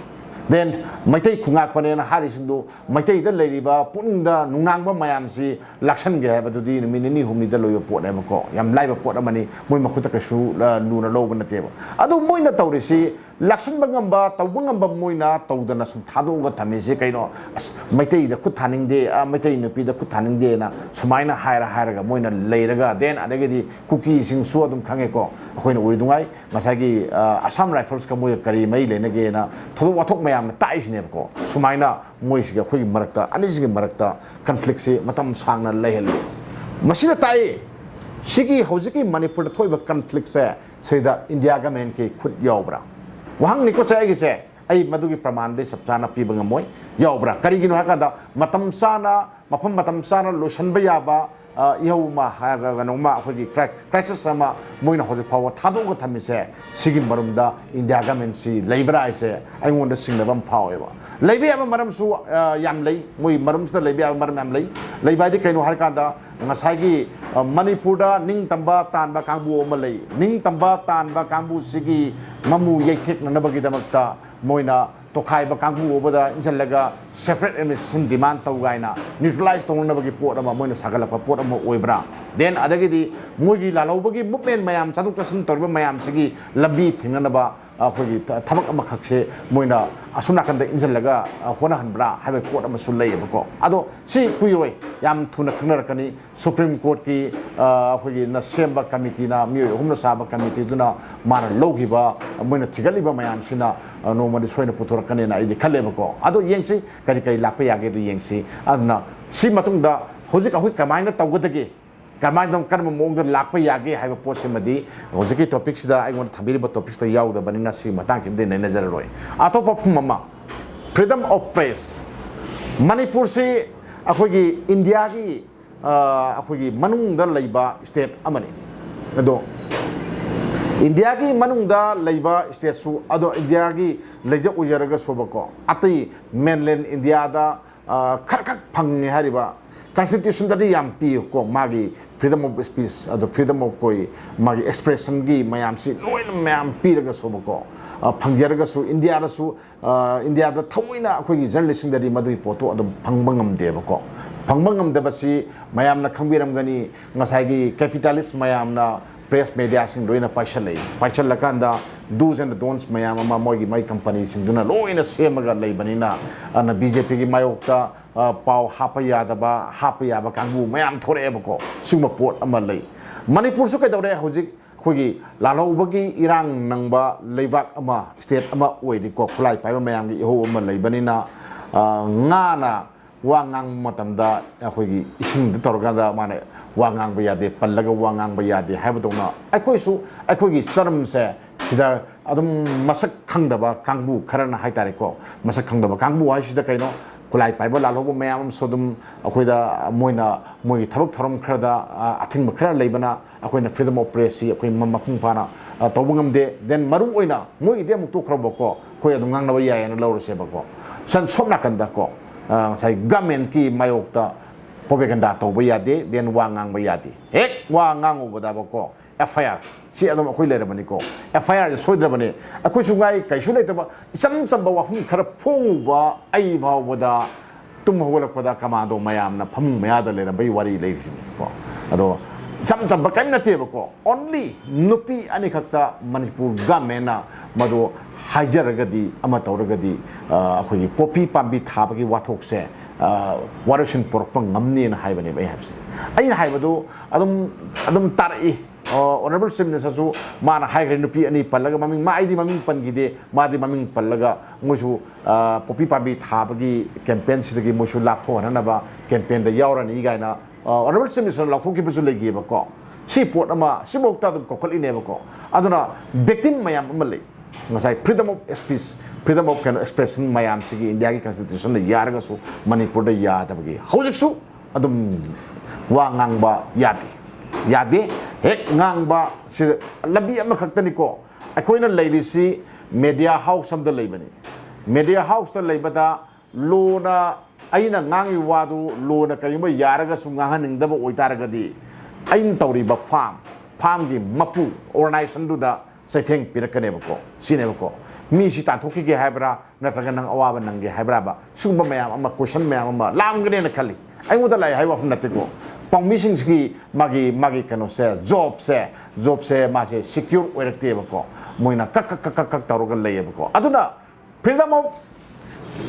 Then ꯃꯩꯇꯩ ꯈꯨꯉꯥꯛꯄꯅꯦꯅ ꯍꯥꯏꯔꯤꯁꯤꯡꯗꯨ, ꯃꯩꯇꯩꯗ ꯂꯩꯔꯤꯕ ꯄꯨꯛꯅꯤꯡꯗ ꯅꯨꯡꯅꯥꯡꯕ ꯃꯌꯥꯝꯁꯤ ꯂꯥꯛꯁꯟꯒꯦ ꯍꯥꯏꯕꯗꯨꯗꯤ ꯅꯨꯃꯤꯠ ꯅꯤꯅꯤ ꯍꯨꯝꯅꯤꯗ ꯂꯣꯏꯕ ꯄꯣꯠꯅꯦꯕꯀꯣ꯫ ꯌꯥꯝ ꯂꯥꯏꯕ ꯄꯣꯠ ꯑꯃꯅꯤ, ꯃꯣꯏ ꯃꯈꯨꯠꯇ ꯀꯩꯁꯨ, ꯑ, ꯂꯨꯅ ꯂꯧꯕ ꯅꯠꯇꯦꯕ꯫ ꯑꯗꯨ ꯃꯣꯏꯅ ꯇꯧꯔꯤꯁꯤ, ꯂꯥꯛꯁꯟꯕ ꯉꯝꯕ, ꯇꯧꯕ ꯉꯝꯕ ꯃꯣꯏꯅ ꯇꯧꯗꯅ ꯁꯨꯝ ꯊꯥꯗꯣꯛꯑꯒ ꯊꯝꯃꯤꯁꯤ ꯀꯩꯅꯣ? ꯑꯁ, ꯃꯩꯇꯩꯗ ꯈꯨꯠ ꯊꯥꯅꯤꯡꯗꯦ, ꯑ, ꯃꯩꯇꯩ ꯅꯨꯄꯤꯗ ꯈꯨꯠ ꯊꯥꯅꯤꯡꯗꯦꯅ ꯁꯨꯃꯥꯏꯅ ꯍꯥꯏꯔ ꯍꯥꯏꯔꯒ ꯃꯣꯏꯅ ꯂꯩꯔꯒ, then ꯑꯗꯒꯤꯗꯤ ꯀꯨꯀꯤꯁꯤꯡꯁꯨ ꯑꯗꯨꯝ ꯈꯪꯉꯦꯀꯣ, ꯑꯩꯈꯣꯏꯅ ꯎꯔꯤꯗꯨꯉꯥꯏ ꯉꯁꯥꯏꯒꯤ, ꯑ, Assam Riflesꯀ ꯃꯣꯏꯒ ꯀꯔꯤ ꯃꯔꯤ ꯂꯩꯅꯒꯦꯅ ꯊꯧꯗꯣꯛ ꯋꯥꯊꯣꯛ ꯃꯌꯥꯝꯅ ꯇꯥꯛꯏꯁꯤꯅꯦꯕꯀꯣ꯫ ꯁꯨꯃꯥꯏꯅ ꯃꯣꯏꯁꯤꯒ ꯑꯩꯈꯣꯏꯒꯤ ꯃꯔꯛꯇ, ꯑꯅꯤꯁꯤꯒꯤ ꯃꯔꯛꯇ conflictꯁꯤ ꯃꯇꯝ ꯁꯥꯡꯅ ꯂꯩꯍꯜꯂꯤ꯫ ꯃꯁꯤꯅ ꯇꯥꯛꯏ, ꯁꯤꯒꯤ ꯍꯧꯖꯤꯛꯀꯤ ꯃꯅꯤꯄꯨꯔꯗ ꯊꯣꯛꯏꯕ conflictꯁꯦ, ꯁꯤꯗ India governmentꯀꯤ ꯈꯨꯠ ꯌꯥꯎꯕ꯭ꯔꯥ? ꯋꯥꯍꯪꯅꯤꯀꯣ ꯁꯦ ꯑꯩꯒꯤꯁꯦ꯫ ꯑꯩ ꯃꯗꯨꯒꯤ ꯄ꯭ꯔꯃꯥꯟꯗꯤ ꯆꯞ ꯆꯥꯅ ꯄꯤꯕ ꯉꯝꯃꯣꯏ꯫ ꯌꯥꯎꯕ꯭ꯔꯥ? ꯀꯔꯤꯒꯤꯅꯣ ꯍꯥꯏ ꯀꯥꯟꯗ, ꯃꯇꯝ ꯆꯥꯅ, ꯃꯐꯝ ꯃꯇꯝ ꯆꯥꯅ ꯂꯣꯏꯁꯤꯟꯕ ꯌꯥꯕ, ꯑ, ꯏꯍꯧ ꯑꯃ, ꯍꯥꯏꯔꯒ ꯀꯩꯅꯣꯝꯃ, ꯑꯩꯈꯣꯏꯒꯤ cri-, crisis ꯑꯃ ꯃꯣꯏꯅ ꯍꯧꯖꯤꯛ ꯐꯥꯎꯕ ꯊꯥꯗꯣꯛꯑꯒ ꯊꯝꯃꯤꯁꯦ, ꯁꯤꯒꯤ ꯃꯔꯨꯝꯗ India governmentꯁꯤ ꯂꯩꯕ꯭ꯔꯥ ꯍꯥꯏꯁꯦ ꯑꯩꯉꯣꯟꯗ ꯆꯤꯡꯅꯕ ꯑꯃ ꯐꯥꯎꯋꯦꯕ꯫ ꯂꯩꯕ ꯌꯥꯕ ꯃꯔꯝꯁꯨ, ꯑ, ꯌꯥꯝ ꯂꯩ꯫ ꯃꯣꯏ ꯃꯔꯨꯝꯁꯤꯗ ꯂꯩꯕ ꯌꯥꯕ ꯃꯔꯝ ꯌꯥꯝ ꯂꯩ꯫ ꯂꯩꯕ ꯍꯥꯏꯗꯤ ꯀꯩꯅꯣ ꯍꯥꯏꯔ ꯀꯥꯟꯗ, ꯉꯁꯥꯏꯒꯤ, ꯑ, ꯃꯅꯤꯄꯨꯔꯗ ꯅꯤꯡꯇꯝꯕ ꯇꯥꯟꯕ ꯀꯥꯡꯕꯨ ꯑꯃ ꯂꯩ꯫ ꯅꯤꯡꯇꯝꯕ ꯇꯥꯟꯕ ꯀꯥꯡꯕꯨꯁꯤꯒꯤ ꯃꯃꯨ ꯌꯩꯊꯦꯛꯅꯅꯕꯒꯤꯗꯃꯛꯇ ꯃꯣꯏꯅ ꯇꯣꯈꯥꯏꯕ ꯀꯥꯡꯕꯨ ꯑꯃꯗ ꯏꯟꯁꯤꯜꯂꯒ separate administration demand ꯇꯧ ꯀꯥꯏꯅ neutralize ꯇꯧꯅꯅꯕꯒꯤ ꯄꯣꯠ ꯑꯃ ꯃꯣꯏꯅ ꯁꯥꯒꯠꯂꯛꯄ ꯄꯣꯠ ꯑꯃ ꯑꯣꯏꯕ꯭ꯔꯥ? Then ꯑꯗꯒꯤꯗꯤ ꯃꯣꯏꯒꯤ ꯂꯥꯜꯍꯧꯕꯒꯤ movement ꯃꯌꯥꯝ, ꯆꯠꯊꯣꯛ ꯆꯠꯁꯤꯟ ꯇꯧꯔꯤꯕ ꯃꯌꯥꯝꯁꯤꯒꯤ ꯂꯝꯕꯤ ꯊꯤꯡꯅꯅꯕ ꯑꯩꯈꯣꯏꯒꯤ ꯊ-, ꯊꯕꯛ ꯑꯃꯈꯛꯁꯦ ꯃꯣꯏꯅ ꯑꯁꯣꯝ ꯅꯥꯀꯟꯗ ꯏꯟꯁꯤꯜꯂꯒ, ꯑ, ꯍꯣꯠꯅꯍꯟꯕ꯭ꯔꯥ ꯍꯥꯏꯕꯒꯤ ꯄꯣꯠ ꯑꯃꯁꯨ ꯂꯩꯌꯦꯕꯀꯣ꯫ ꯑꯗꯣ ꯁꯤ ꯀꯨꯏꯔꯣꯏ, ꯌꯥꯝ ꯊꯨꯅ ꯈꯪꯅꯔꯛꯀꯅꯤ꯫ Supreme Courtꯀꯤ, ꯑ, ꯑꯩꯈꯣꯏꯒꯤ ꯅ ꯁꯦꯝꯕ committeeꯅ, ꯃꯤꯑꯣꯏ ꯑꯍꯨꯝꯅ ꯁꯥꯕ committeeꯗꯨꯅ ꯃꯥꯅ ꯂꯧꯈꯤꯕ, ꯃꯣꯏꯅ ꯊꯤꯒꯠꯂꯤꯕ ꯃꯌꯥꯝꯁꯤꯅ, ꯑ, ꯅꯣꯡꯃꯗꯤ ꯁꯣꯏꯅ ꯄꯨꯊꯣꯔꯛꯀꯅꯦꯅ ꯑꯩꯗꯤ ꯈꯜꯂꯦꯕꯀꯣ꯫ ꯑꯗꯣ ꯌꯦꯡꯁꯤ, ꯀꯔꯤ ꯀꯔꯤ ꯂꯥꯛꯄ ꯌꯥꯒꯦꯗꯣ ꯌꯦꯡꯁꯤ꯫ ꯑꯗꯨꯅ ꯁꯤ ꯃꯇꯨꯡꯗ ꯍꯧꯖꯤꯛ ꯑꯩꯈꯣꯏ ꯀꯃꯥꯏꯅ ꯇꯧꯒꯗꯒꯦ, ꯀꯃꯥꯏꯅ ꯇꯧ-, ꯀꯔꯝꯕ ꯃꯑꯣꯡꯗ ꯂꯥꯛꯄ ꯌꯥꯒꯦ ꯍꯥꯏꯕ ꯄꯣꯠꯁꯤꯃꯗꯤ ꯍꯧꯖꯤꯛꯀꯤ topicꯁꯤꯗ, ꯑꯩꯉꯣꯟꯗ ꯊꯝꯕꯤꯔꯤꯕ topicꯁꯤꯗ ꯌꯥꯎꯗꯕꯅꯤꯅ ꯁꯤꯒꯤ ꯃꯇꯥꯡꯁꯤꯃꯗꯤ ꯅꯩꯅꯖꯔꯔꯣꯏ꯫ ꯑꯇꯣꯞꯄ ꯋꯥꯐꯝ ꯑꯃ, freedom of press꯫ ꯃꯅꯤꯄꯨꯔꯁꯤ ꯑꯩꯈꯣꯏꯒꯤ Indiaꯒꯤ, ꯑ, ꯑꯩꯈꯣꯏꯒꯤ ꯃꯅꯨꯡꯗ ꯂꯩꯕ state ꯑꯃꯅꯤ꯫ ꯑꯗꯣ Indiaꯒꯤ ꯃꯅꯨꯡꯗ ꯂꯩꯕ stateꯁꯨ, ꯑꯗꯣ Indiaꯒꯤ ꯂꯩꯖ ꯑꯣꯏꯖꯔꯒꯁꯨꯕꯀꯣ, ꯑꯇꯩ mainland Indiaꯗ ꯑ, ꯈꯔꯈꯛ ꯐꯪꯉꯦ ꯍꯥꯏꯔꯤꯕ꯫ ꯀꯟꯁꯇꯤꯇ꯭ꯌꯨꯁꯟꯗꯗꯤ ꯌꯥꯝ ꯄꯤꯌꯨꯀꯣ, ꯃꯥꯒꯤ freedom of speech, ꯑꯗꯣ freedom of ꯑꯩꯈꯣꯏ ꯃꯥꯒꯤ expressionꯒꯤ ꯃꯌꯥꯝꯁꯤ ꯂꯣꯏꯅ ꯃꯌꯥꯝ ꯄꯤꯔꯒꯁꯨꯕꯀꯣ, ꯑ, ꯐꯪꯖꯔꯒꯁꯨ ꯏꯟꯗꯤꯌꯥꯗꯁꯨ, ꯑ, ꯏꯟꯗꯤꯌꯥꯗ ꯊꯑꯣꯏꯅ ꯑꯩꯈꯣꯏꯒꯤ ꯖꯔꯅꯦꯂꯤꯁꯁꯤꯡꯗꯗꯤ ꯃꯗꯨꯒꯤ ꯄꯣꯠꯇꯣ ꯑꯗꯨꯝ ꯐꯪꯕ ꯉꯝꯗꯦꯕꯀꯣ꯫ ꯐꯪꯕ ꯉꯝꯗꯕꯁꯤ ꯃꯌꯥꯝꯅ ꯈꯪꯕꯤꯔꯝꯒꯅꯤ, ꯉꯁꯥꯏꯒꯤ capitalist ꯃꯌꯥꯝꯅ ꯄ꯭ꯔꯦꯁ ꯃꯦꯗꯤꯌꯥꯁꯤꯡ ꯂꯣꯏꯅ ꯄꯥꯏꯁꯜꯂꯛꯏ꯫ ꯄꯥꯏꯁꯜꯂꯀꯥꯟꯗ do's and don'ts ꯃꯌꯥꯝ ꯑꯃ ꯃꯣꯏꯒꯤ ꯃꯣꯏ ꯀꯝꯄꯅꯤꯁꯤꯡꯗꯨꯅ ꯂꯣꯏꯅ ꯁꯦꯝꯃꯒ ꯂꯩꯕꯅꯤꯅ, ꯑꯗꯨꯅ ꯕꯤ ꯖꯦ ꯄꯤꯒꯤ ꯃꯥꯌꯣꯛꯇ, ꯑ, ꯄꯥꯎ ꯍꯥꯞꯄ ꯌꯥꯗꯕ, ꯍꯥꯞꯄ ꯌꯥꯕ ꯀꯥꯡꯕꯨ ꯃꯌꯥꯝ ꯊꯣꯔꯛꯑꯦꯕꯀꯣ꯫ ꯁꯤꯒꯨꯝꯕ ꯄꯣꯠ ꯑꯃ ꯂꯩ꯫ ꯃꯅꯤꯄꯨꯔꯁꯨ ꯀꯩꯗꯧꯔꯦ ꯍꯧꯖꯤꯛ? ꯑꯩꯈꯣꯏꯒꯤ ꯂꯥꯜꯍꯧꯕꯒꯤ ꯏꯔꯥꯡ ꯅꯪꯕ ꯂꯩꯕꯥꯛ ꯑꯃ, state ꯑꯃ ꯑꯣꯏꯔꯤꯀꯣ, ꯈꯨꯠꯂꯥꯏ ꯄꯥꯏꯕ ꯃꯌꯥꯝꯒꯤ ꯏꯍꯧ ꯑꯃ ꯂꯩꯕꯅꯤꯅ, ꯑ, ꯉꯥꯅ ꯋꯥ ꯉꯥꯡꯕ ꯃꯇꯝꯗ ꯑꯩꯈꯣꯏꯒꯤ ꯏꯁꯤꯡꯗ ꯇꯧꯔꯀꯥꯟꯗ ꯃꯥꯅ ꯋꯥ ꯉꯥꯡꯕ ꯌꯥꯗꯦ, ꯄꯜꯂꯒ ꯋꯥ ꯉꯥꯡꯕ ꯌꯥꯗꯦ ꯍꯥꯏꯕꯗꯧꯅ, ꯑꯩꯈꯣꯏꯁꯨ ꯑꯩꯈꯣꯏꯒꯤ ꯆꯔꯝꯁꯦ ꯁꯤꯗ ꯑꯗꯨꯝ ꯃꯁꯛ ꯈꯪꯗꯕ ꯀꯥꯡꯕꯨ ꯈꯔꯅ ꯍꯥꯏꯇꯥꯔꯦꯀꯣ, ꯃꯁꯛ ꯈꯪꯗꯕ ꯀꯥꯡꯕꯨ ꯍꯥꯏꯁꯤꯗ ꯀꯩꯅꯣ, ꯈꯨꯠꯂꯥꯏ ꯄꯥꯏꯕ ꯂꯥꯜꯍꯧꯕ ꯃꯌꯥꯝ ꯑꯃꯁꯨ ꯑꯗꯨꯝ ꯑꯩꯈꯣꯏꯗ, ꯃꯣꯏꯅ ꯃꯣꯏꯒꯤ ꯊꯕꯛ ꯊꯧꯔꯝ ꯈꯔꯗ, ꯑ, ꯑꯊꯤꯡꯕ ꯈꯔ ꯂꯩꯕꯅ ꯑꯩꯈꯣꯏꯅ freedom of pressꯁꯤ ꯑꯩꯈꯣꯏ ꯃ-, ꯃꯄꯨꯡ ꯐꯥꯅ, ꯑ, ꯇꯧꯕ ꯉꯝꯗꯦ꯫ Then ꯃꯔꯨ ꯑꯣꯏꯅ ꯃꯣꯏꯒꯤꯗꯤ ꯑꯃꯨꯛ ꯇꯣꯛꯈ꯭ꯔꯕꯀꯣ, ꯑꯩꯈꯣꯏ ꯑꯗꯨꯝ ꯉꯥꯡꯅꯕ ꯌꯥꯏꯌꯦꯅ ꯂꯧꯔꯁꯦꯕꯀꯣ꯫ ꯁꯟ-, ꯁꯣꯝ ꯅꯥꯀꯟꯗꯀꯣ, ꯑ, ꯉꯁꯥꯏ governmentꯀꯤ ꯃꯥꯌꯣꯛꯇ propaganda ꯇꯧꯕ ꯌꯥꯗꯦ, then ꯋꯥ ꯉꯥꯡꯕ ꯌꯥꯗꯦ꯫ ꯍꯦꯛ ꯋꯥ ꯉꯥꯡꯉꯨꯕꯗꯕꯀꯣ, F I R ꯁꯤ ꯑꯗꯨꯝ ꯑꯩꯈꯣꯏ ꯂꯩꯔꯕꯅꯤꯀꯣ꯫ F I Rꯁꯦ ꯁꯣꯏꯗ꯭ꯔꯕꯅꯤ꯫ ꯑꯩꯈꯣꯏꯁꯨ ꯉꯥꯏ ꯀꯩꯁꯨ ꯂꯩꯇꯕ ꯏꯆꯝ ꯆꯝꯕ ꯋꯥꯐꯝ ꯈꯔ ꯐꯣꯡꯉꯨꯕ ꯑꯩ ꯐꯥꯎꯕꯗ ꯇꯨꯝ ꯍꯧꯒꯠꯂꯛꯄꯗ ꯀꯃꯥꯟꯗꯣ ꯃꯌꯥꯝꯅ ꯐꯃꯨꯡ ꯃꯌꯥꯗ ꯂꯩꯔꯝꯕꯒꯤ ꯋꯥꯔꯤ ꯂꯩꯔꯤꯁꯤꯅꯤꯀꯣ꯫ ꯑꯗꯣ ꯏꯆꯝ ꯆꯝꯕ ꯀꯔꯤꯝ ꯅꯠꯇꯦꯕꯀꯣ꯫ Only ꯅꯨꯄꯤ ꯑꯅꯤꯈꯛꯇ ꯃꯅꯤꯄꯨꯔ governmentꯅ ꯃꯗꯨ ꯍꯥꯏꯖꯔꯒꯗꯤ, ꯑꯃ ꯇꯧꯔꯒꯗꯤ, ꯑ, ꯑꯩꯈꯣꯏꯒꯤ ꯄꯣꯄꯤ ꯄꯥꯝꯕꯤ ꯊꯥꯕꯒꯤ ꯋꯥꯊꯣꯛꯁꯦ, ꯑ, ꯋꯥꯔꯣꯏꯁꯤꯟ ꯄꯨꯔꯛꯄ ꯉꯝꯅꯦꯅ ꯍꯥꯏꯕꯅꯦꯕ ꯑꯩ ꯍꯥꯏꯕꯁꯦ꯫ ꯑꯩꯅ ꯍꯥꯏꯕꯗꯨ ꯑꯗꯨꯝ, ꯑꯗꯨꯝ ꯇꯥꯔꯛꯏ꯫ ꯑ, Honourable Chief Ministerꯁꯨ ꯃꯥꯅ ꯍꯥꯏꯈ꯭ꯔꯦ, ꯅꯨꯄꯤ ꯑꯅꯤ ꯄꯜꯂꯒ, ꯃꯃꯤꯡ, ꯃꯥ, ꯑꯩꯗꯤ ꯃꯃꯤꯡ ꯄꯟꯈꯤꯗꯦ, ꯃꯥꯗꯤ ꯃꯃꯤꯡ ꯄꯜꯂꯒ ꯃꯣꯏꯁꯨ, ꯑ, ꯄꯣꯄꯤ ꯄꯥꯝꯕꯤ ꯊꯥꯕꯒꯤ campaignꯁꯤꯗꯒꯤ ꯃꯣꯏꯁꯨ ꯂꯥꯞꯊꯣꯛꯍꯟꯅꯕ campaignꯗ ꯌꯥꯎꯔꯅꯤ ꯀꯥꯏꯅ, ꯑ, Honourable Chief Ministerꯅ ꯂꯥꯎꯊꯣꯛꯈꯤꯕꯁꯨ ꯂꯩꯈꯤꯕꯀꯣ꯫ ꯁꯤ ꯄꯣꯠ ꯑꯃ, ꯁꯤꯐꯥꯎꯇ ꯑꯗꯨꯝ ꯀꯧꯈꯠꯂꯤꯅꯦꯕꯀꯣ꯫ ꯑꯗꯨꯅ victim ꯃꯌꯥꯝ ꯑꯃ ꯂꯩ꯫ ꯉꯁꯥꯏ freedom of speech, freedom of ꯀꯩꯅꯣ expression ꯃꯌꯥꯝꯁꯤꯒꯤ ꯏꯟꯗꯤꯌꯥꯒꯤ constitutionꯗ ꯌꯥꯔꯒꯁꯨ ꯃꯅꯤꯄꯨꯔꯗ ꯌꯥꯗꯕꯒꯤ ꯍꯧꯖꯤꯛꯁꯨ ꯑꯗꯨꯝ ꯋꯥ ꯉꯥꯡꯕ ꯌꯥꯗꯦ, ꯌꯥꯗꯦ꯫ ꯍꯦꯛ ꯉꯥꯡꯕ ꯁꯤ ꯂꯝꯕꯤ ꯑꯃꯈꯛꯇꯅꯤꯀꯣ꯫ ꯑꯩꯈꯣꯏꯅ ꯂꯩꯔꯤꯁꯤ media house ꯑꯃꯗ ꯂꯩꯕꯅꯤ꯫ Media houseꯇ ꯂꯩꯕꯗ ꯂꯣꯅ, ꯑꯩꯅ ꯉꯥꯡꯉꯤꯕ ꯋꯥꯗꯨ ꯂꯣꯅ ꯀꯔꯤꯒꯨꯝꯕ ꯌꯥꯔꯒꯁꯨ ꯉꯥꯡꯍꯟꯅꯤꯡꯗꯕ ꯑꯣꯏꯇꯥꯔꯒꯗꯤ, ꯑꯩꯅ ꯇꯧꯔꯤꯕ ꯐꯥꯝ, ꯐꯥꯝꯒꯤ ꯃꯄꯨ, ꯑꯣꯔꯒꯅꯥꯏꯖꯦꯁꯟꯗꯨꯗ ꯆꯩꯊꯦꯡ ꯄꯤꯔꯛꯀꯅꯦꯕꯀꯣ꯫ ꯁꯤꯅꯦꯕꯀꯣ, ꯃꯤꯁꯤ ꯇꯥꯟꯊꯣꯛꯈꯤꯒꯦ ꯍꯥꯏꯕ꯭ꯔꯥ, ꯅꯠꯇ꯭ꯔꯒ ꯅꯪ ꯑꯋꯥꯕ ꯅꯪꯒꯦ ꯍꯥꯏꯕ꯭ꯔꯥꯕ? ꯁꯤꯒꯨꯝꯕ ꯃꯌꯥꯝ ꯑꯃ, ꯀꯣꯏꯁꯟ ꯃꯌꯥꯝ ꯑꯃ ꯂꯥꯛꯑꯝꯒꯅꯦꯅ ꯈꯜꯂꯤ꯫ ꯑꯩꯉꯣꯟꯗ ꯂꯥꯛꯑꯦ ꯍꯥꯏꯕ ꯋꯥꯐꯝ ꯅꯠꯇꯦꯀꯣ꯫ ꯄꯥꯎꯃꯤꯁꯤꯡꯁꯤꯒꯤ ꯃꯥꯒꯤ, ꯃꯥꯒꯤ ꯀꯩꯅꯣꯁꯦ, ꯖꯣꯕꯁꯦ, ꯖꯣꯕꯁꯦ ꯃꯥꯁꯦ ꯁꯤꯀ꯭ꯌꯣꯔ ꯑꯣꯏꯔꯛꯇꯦꯕꯀꯣ꯫ ꯃꯣꯏꯅ ꯀꯛ ꯀꯛ ꯀꯛ ꯀꯛ ꯀꯛ ꯇꯧꯔꯒ ꯂꯩꯌꯦꯕꯀꯣ꯫ ꯑꯗꯨꯅ freedom of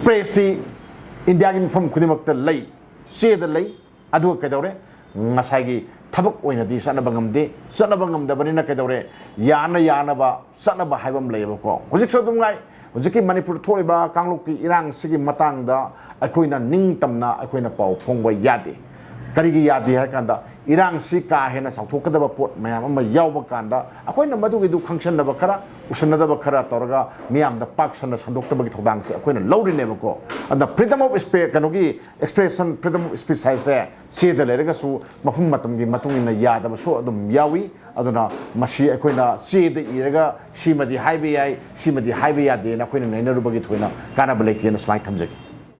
pressꯇꯤ ꯏꯟꯗꯤꯌꯥꯒꯤ ꯃꯐꯝ ꯈꯨꯗꯤꯡꯃꯛꯇ ꯂꯩ, ꯆꯦꯗ ꯂꯩ꯫ ꯑꯗꯨꯒ ꯀꯩꯗꯧꯔꯦ? ꯉꯁꯥꯏꯒꯤ ꯊꯕꯛ ꯑꯣꯏꯅꯗꯤ ꯆꯠꯅꯕ ꯉꯝꯗꯦ꯫ ꯆꯠꯅꯕ ꯉꯝꯗꯕꯅꯤꯅ ꯀꯩꯗꯧꯔꯦ? ꯌꯥꯅ ꯌꯥꯅꯕ ꯆꯠꯅꯕ ꯍꯥꯏꯕ ꯑꯃ ꯂꯩꯌꯦꯕꯀꯣ꯫ ꯍꯧꯖꯤꯛꯁꯨ ꯑꯗꯨꯝ ꯉꯥꯏ, ꯍꯧꯖꯤꯛꯀꯤ ꯃꯅꯤꯄꯨꯔꯗ ꯊꯣꯛꯏꯕ ꯀꯥꯡꯂꯨꯞꯀꯤ ꯏꯔꯥꯡꯁꯤꯒꯤ ꯃꯇꯥꯡꯗ ꯑꯩꯈꯣꯏꯅ ꯅꯤꯡꯇꯝꯅ ꯑꯩꯈꯣꯏꯅ ꯄꯥꯎ ꯐꯣꯡꯕ ꯌꯥꯗꯦ꯫ ꯀꯔꯤꯒꯤ ꯌꯥꯗꯦ ꯍꯥꯏ ꯀꯥꯟꯗ, ꯏꯔꯥꯡꯁꯤ ꯀꯥ ꯍꯦꯟꯅ ꯆꯥꯎꯊꯣꯛꯀꯗꯕ ꯄꯣꯠ ꯃꯌꯥꯝ ꯑꯃ ꯌꯥꯎꯕ ꯀꯥꯟꯗ, ꯑꯩꯈꯣꯏꯅ ꯃꯗꯨꯒꯤꯗꯨ ꯈꯪꯁꯟꯅꯕ ꯈꯔ, ꯎꯁꯟꯅꯗꯕ ꯈꯔ ꯇꯧꯔꯒ ꯃꯤꯌꯥꯝꯗ ꯄꯥꯛ ꯁꯟꯅ ꯁꯟꯗꯣꯛꯇꯕꯒꯤ ꯊꯧꯗꯥꯡꯁꯦ ꯑꯩꯈꯣꯏꯅ ꯂꯧꯔꯤꯅꯦꯕꯀꯣ꯫ ꯑꯗ freedom of speech, ꯀꯩꯅꯣꯒꯤ expression, freedom of speech ꯍꯥꯏꯁꯦ ꯆꯦꯗ ꯂꯩꯔꯒꯁꯨ ꯃꯐꯝ ꯃꯇꯝꯒꯤ ꯃꯇꯨꯡ ꯏꯟꯅ ꯌꯥꯗꯕꯁꯨ ꯑꯗꯨꯝ ꯌꯥꯎꯏ꯫ ꯑꯗꯨꯅ ꯃꯁꯤ ꯑꯩꯈꯣꯏꯅ ꯆꯦꯗ ꯏꯔꯒ ꯁꯤꯃꯗꯤ ꯍꯥꯏꯕ ꯌꯥꯏ, ꯁꯤꯃꯗꯤ ꯍꯥꯏꯕ ꯌꯥꯗꯦꯅ ꯑꯩꯈꯣꯏꯅ ꯅꯩꯅꯔꯨꯕꯒꯤ ꯊꯣꯏꯅ ꯀꯥꯟꯅꯕ ꯂꯩꯇꯦꯅ ꯁꯨꯃꯥꯏꯅ ꯊꯝꯖꯒꯦ꯫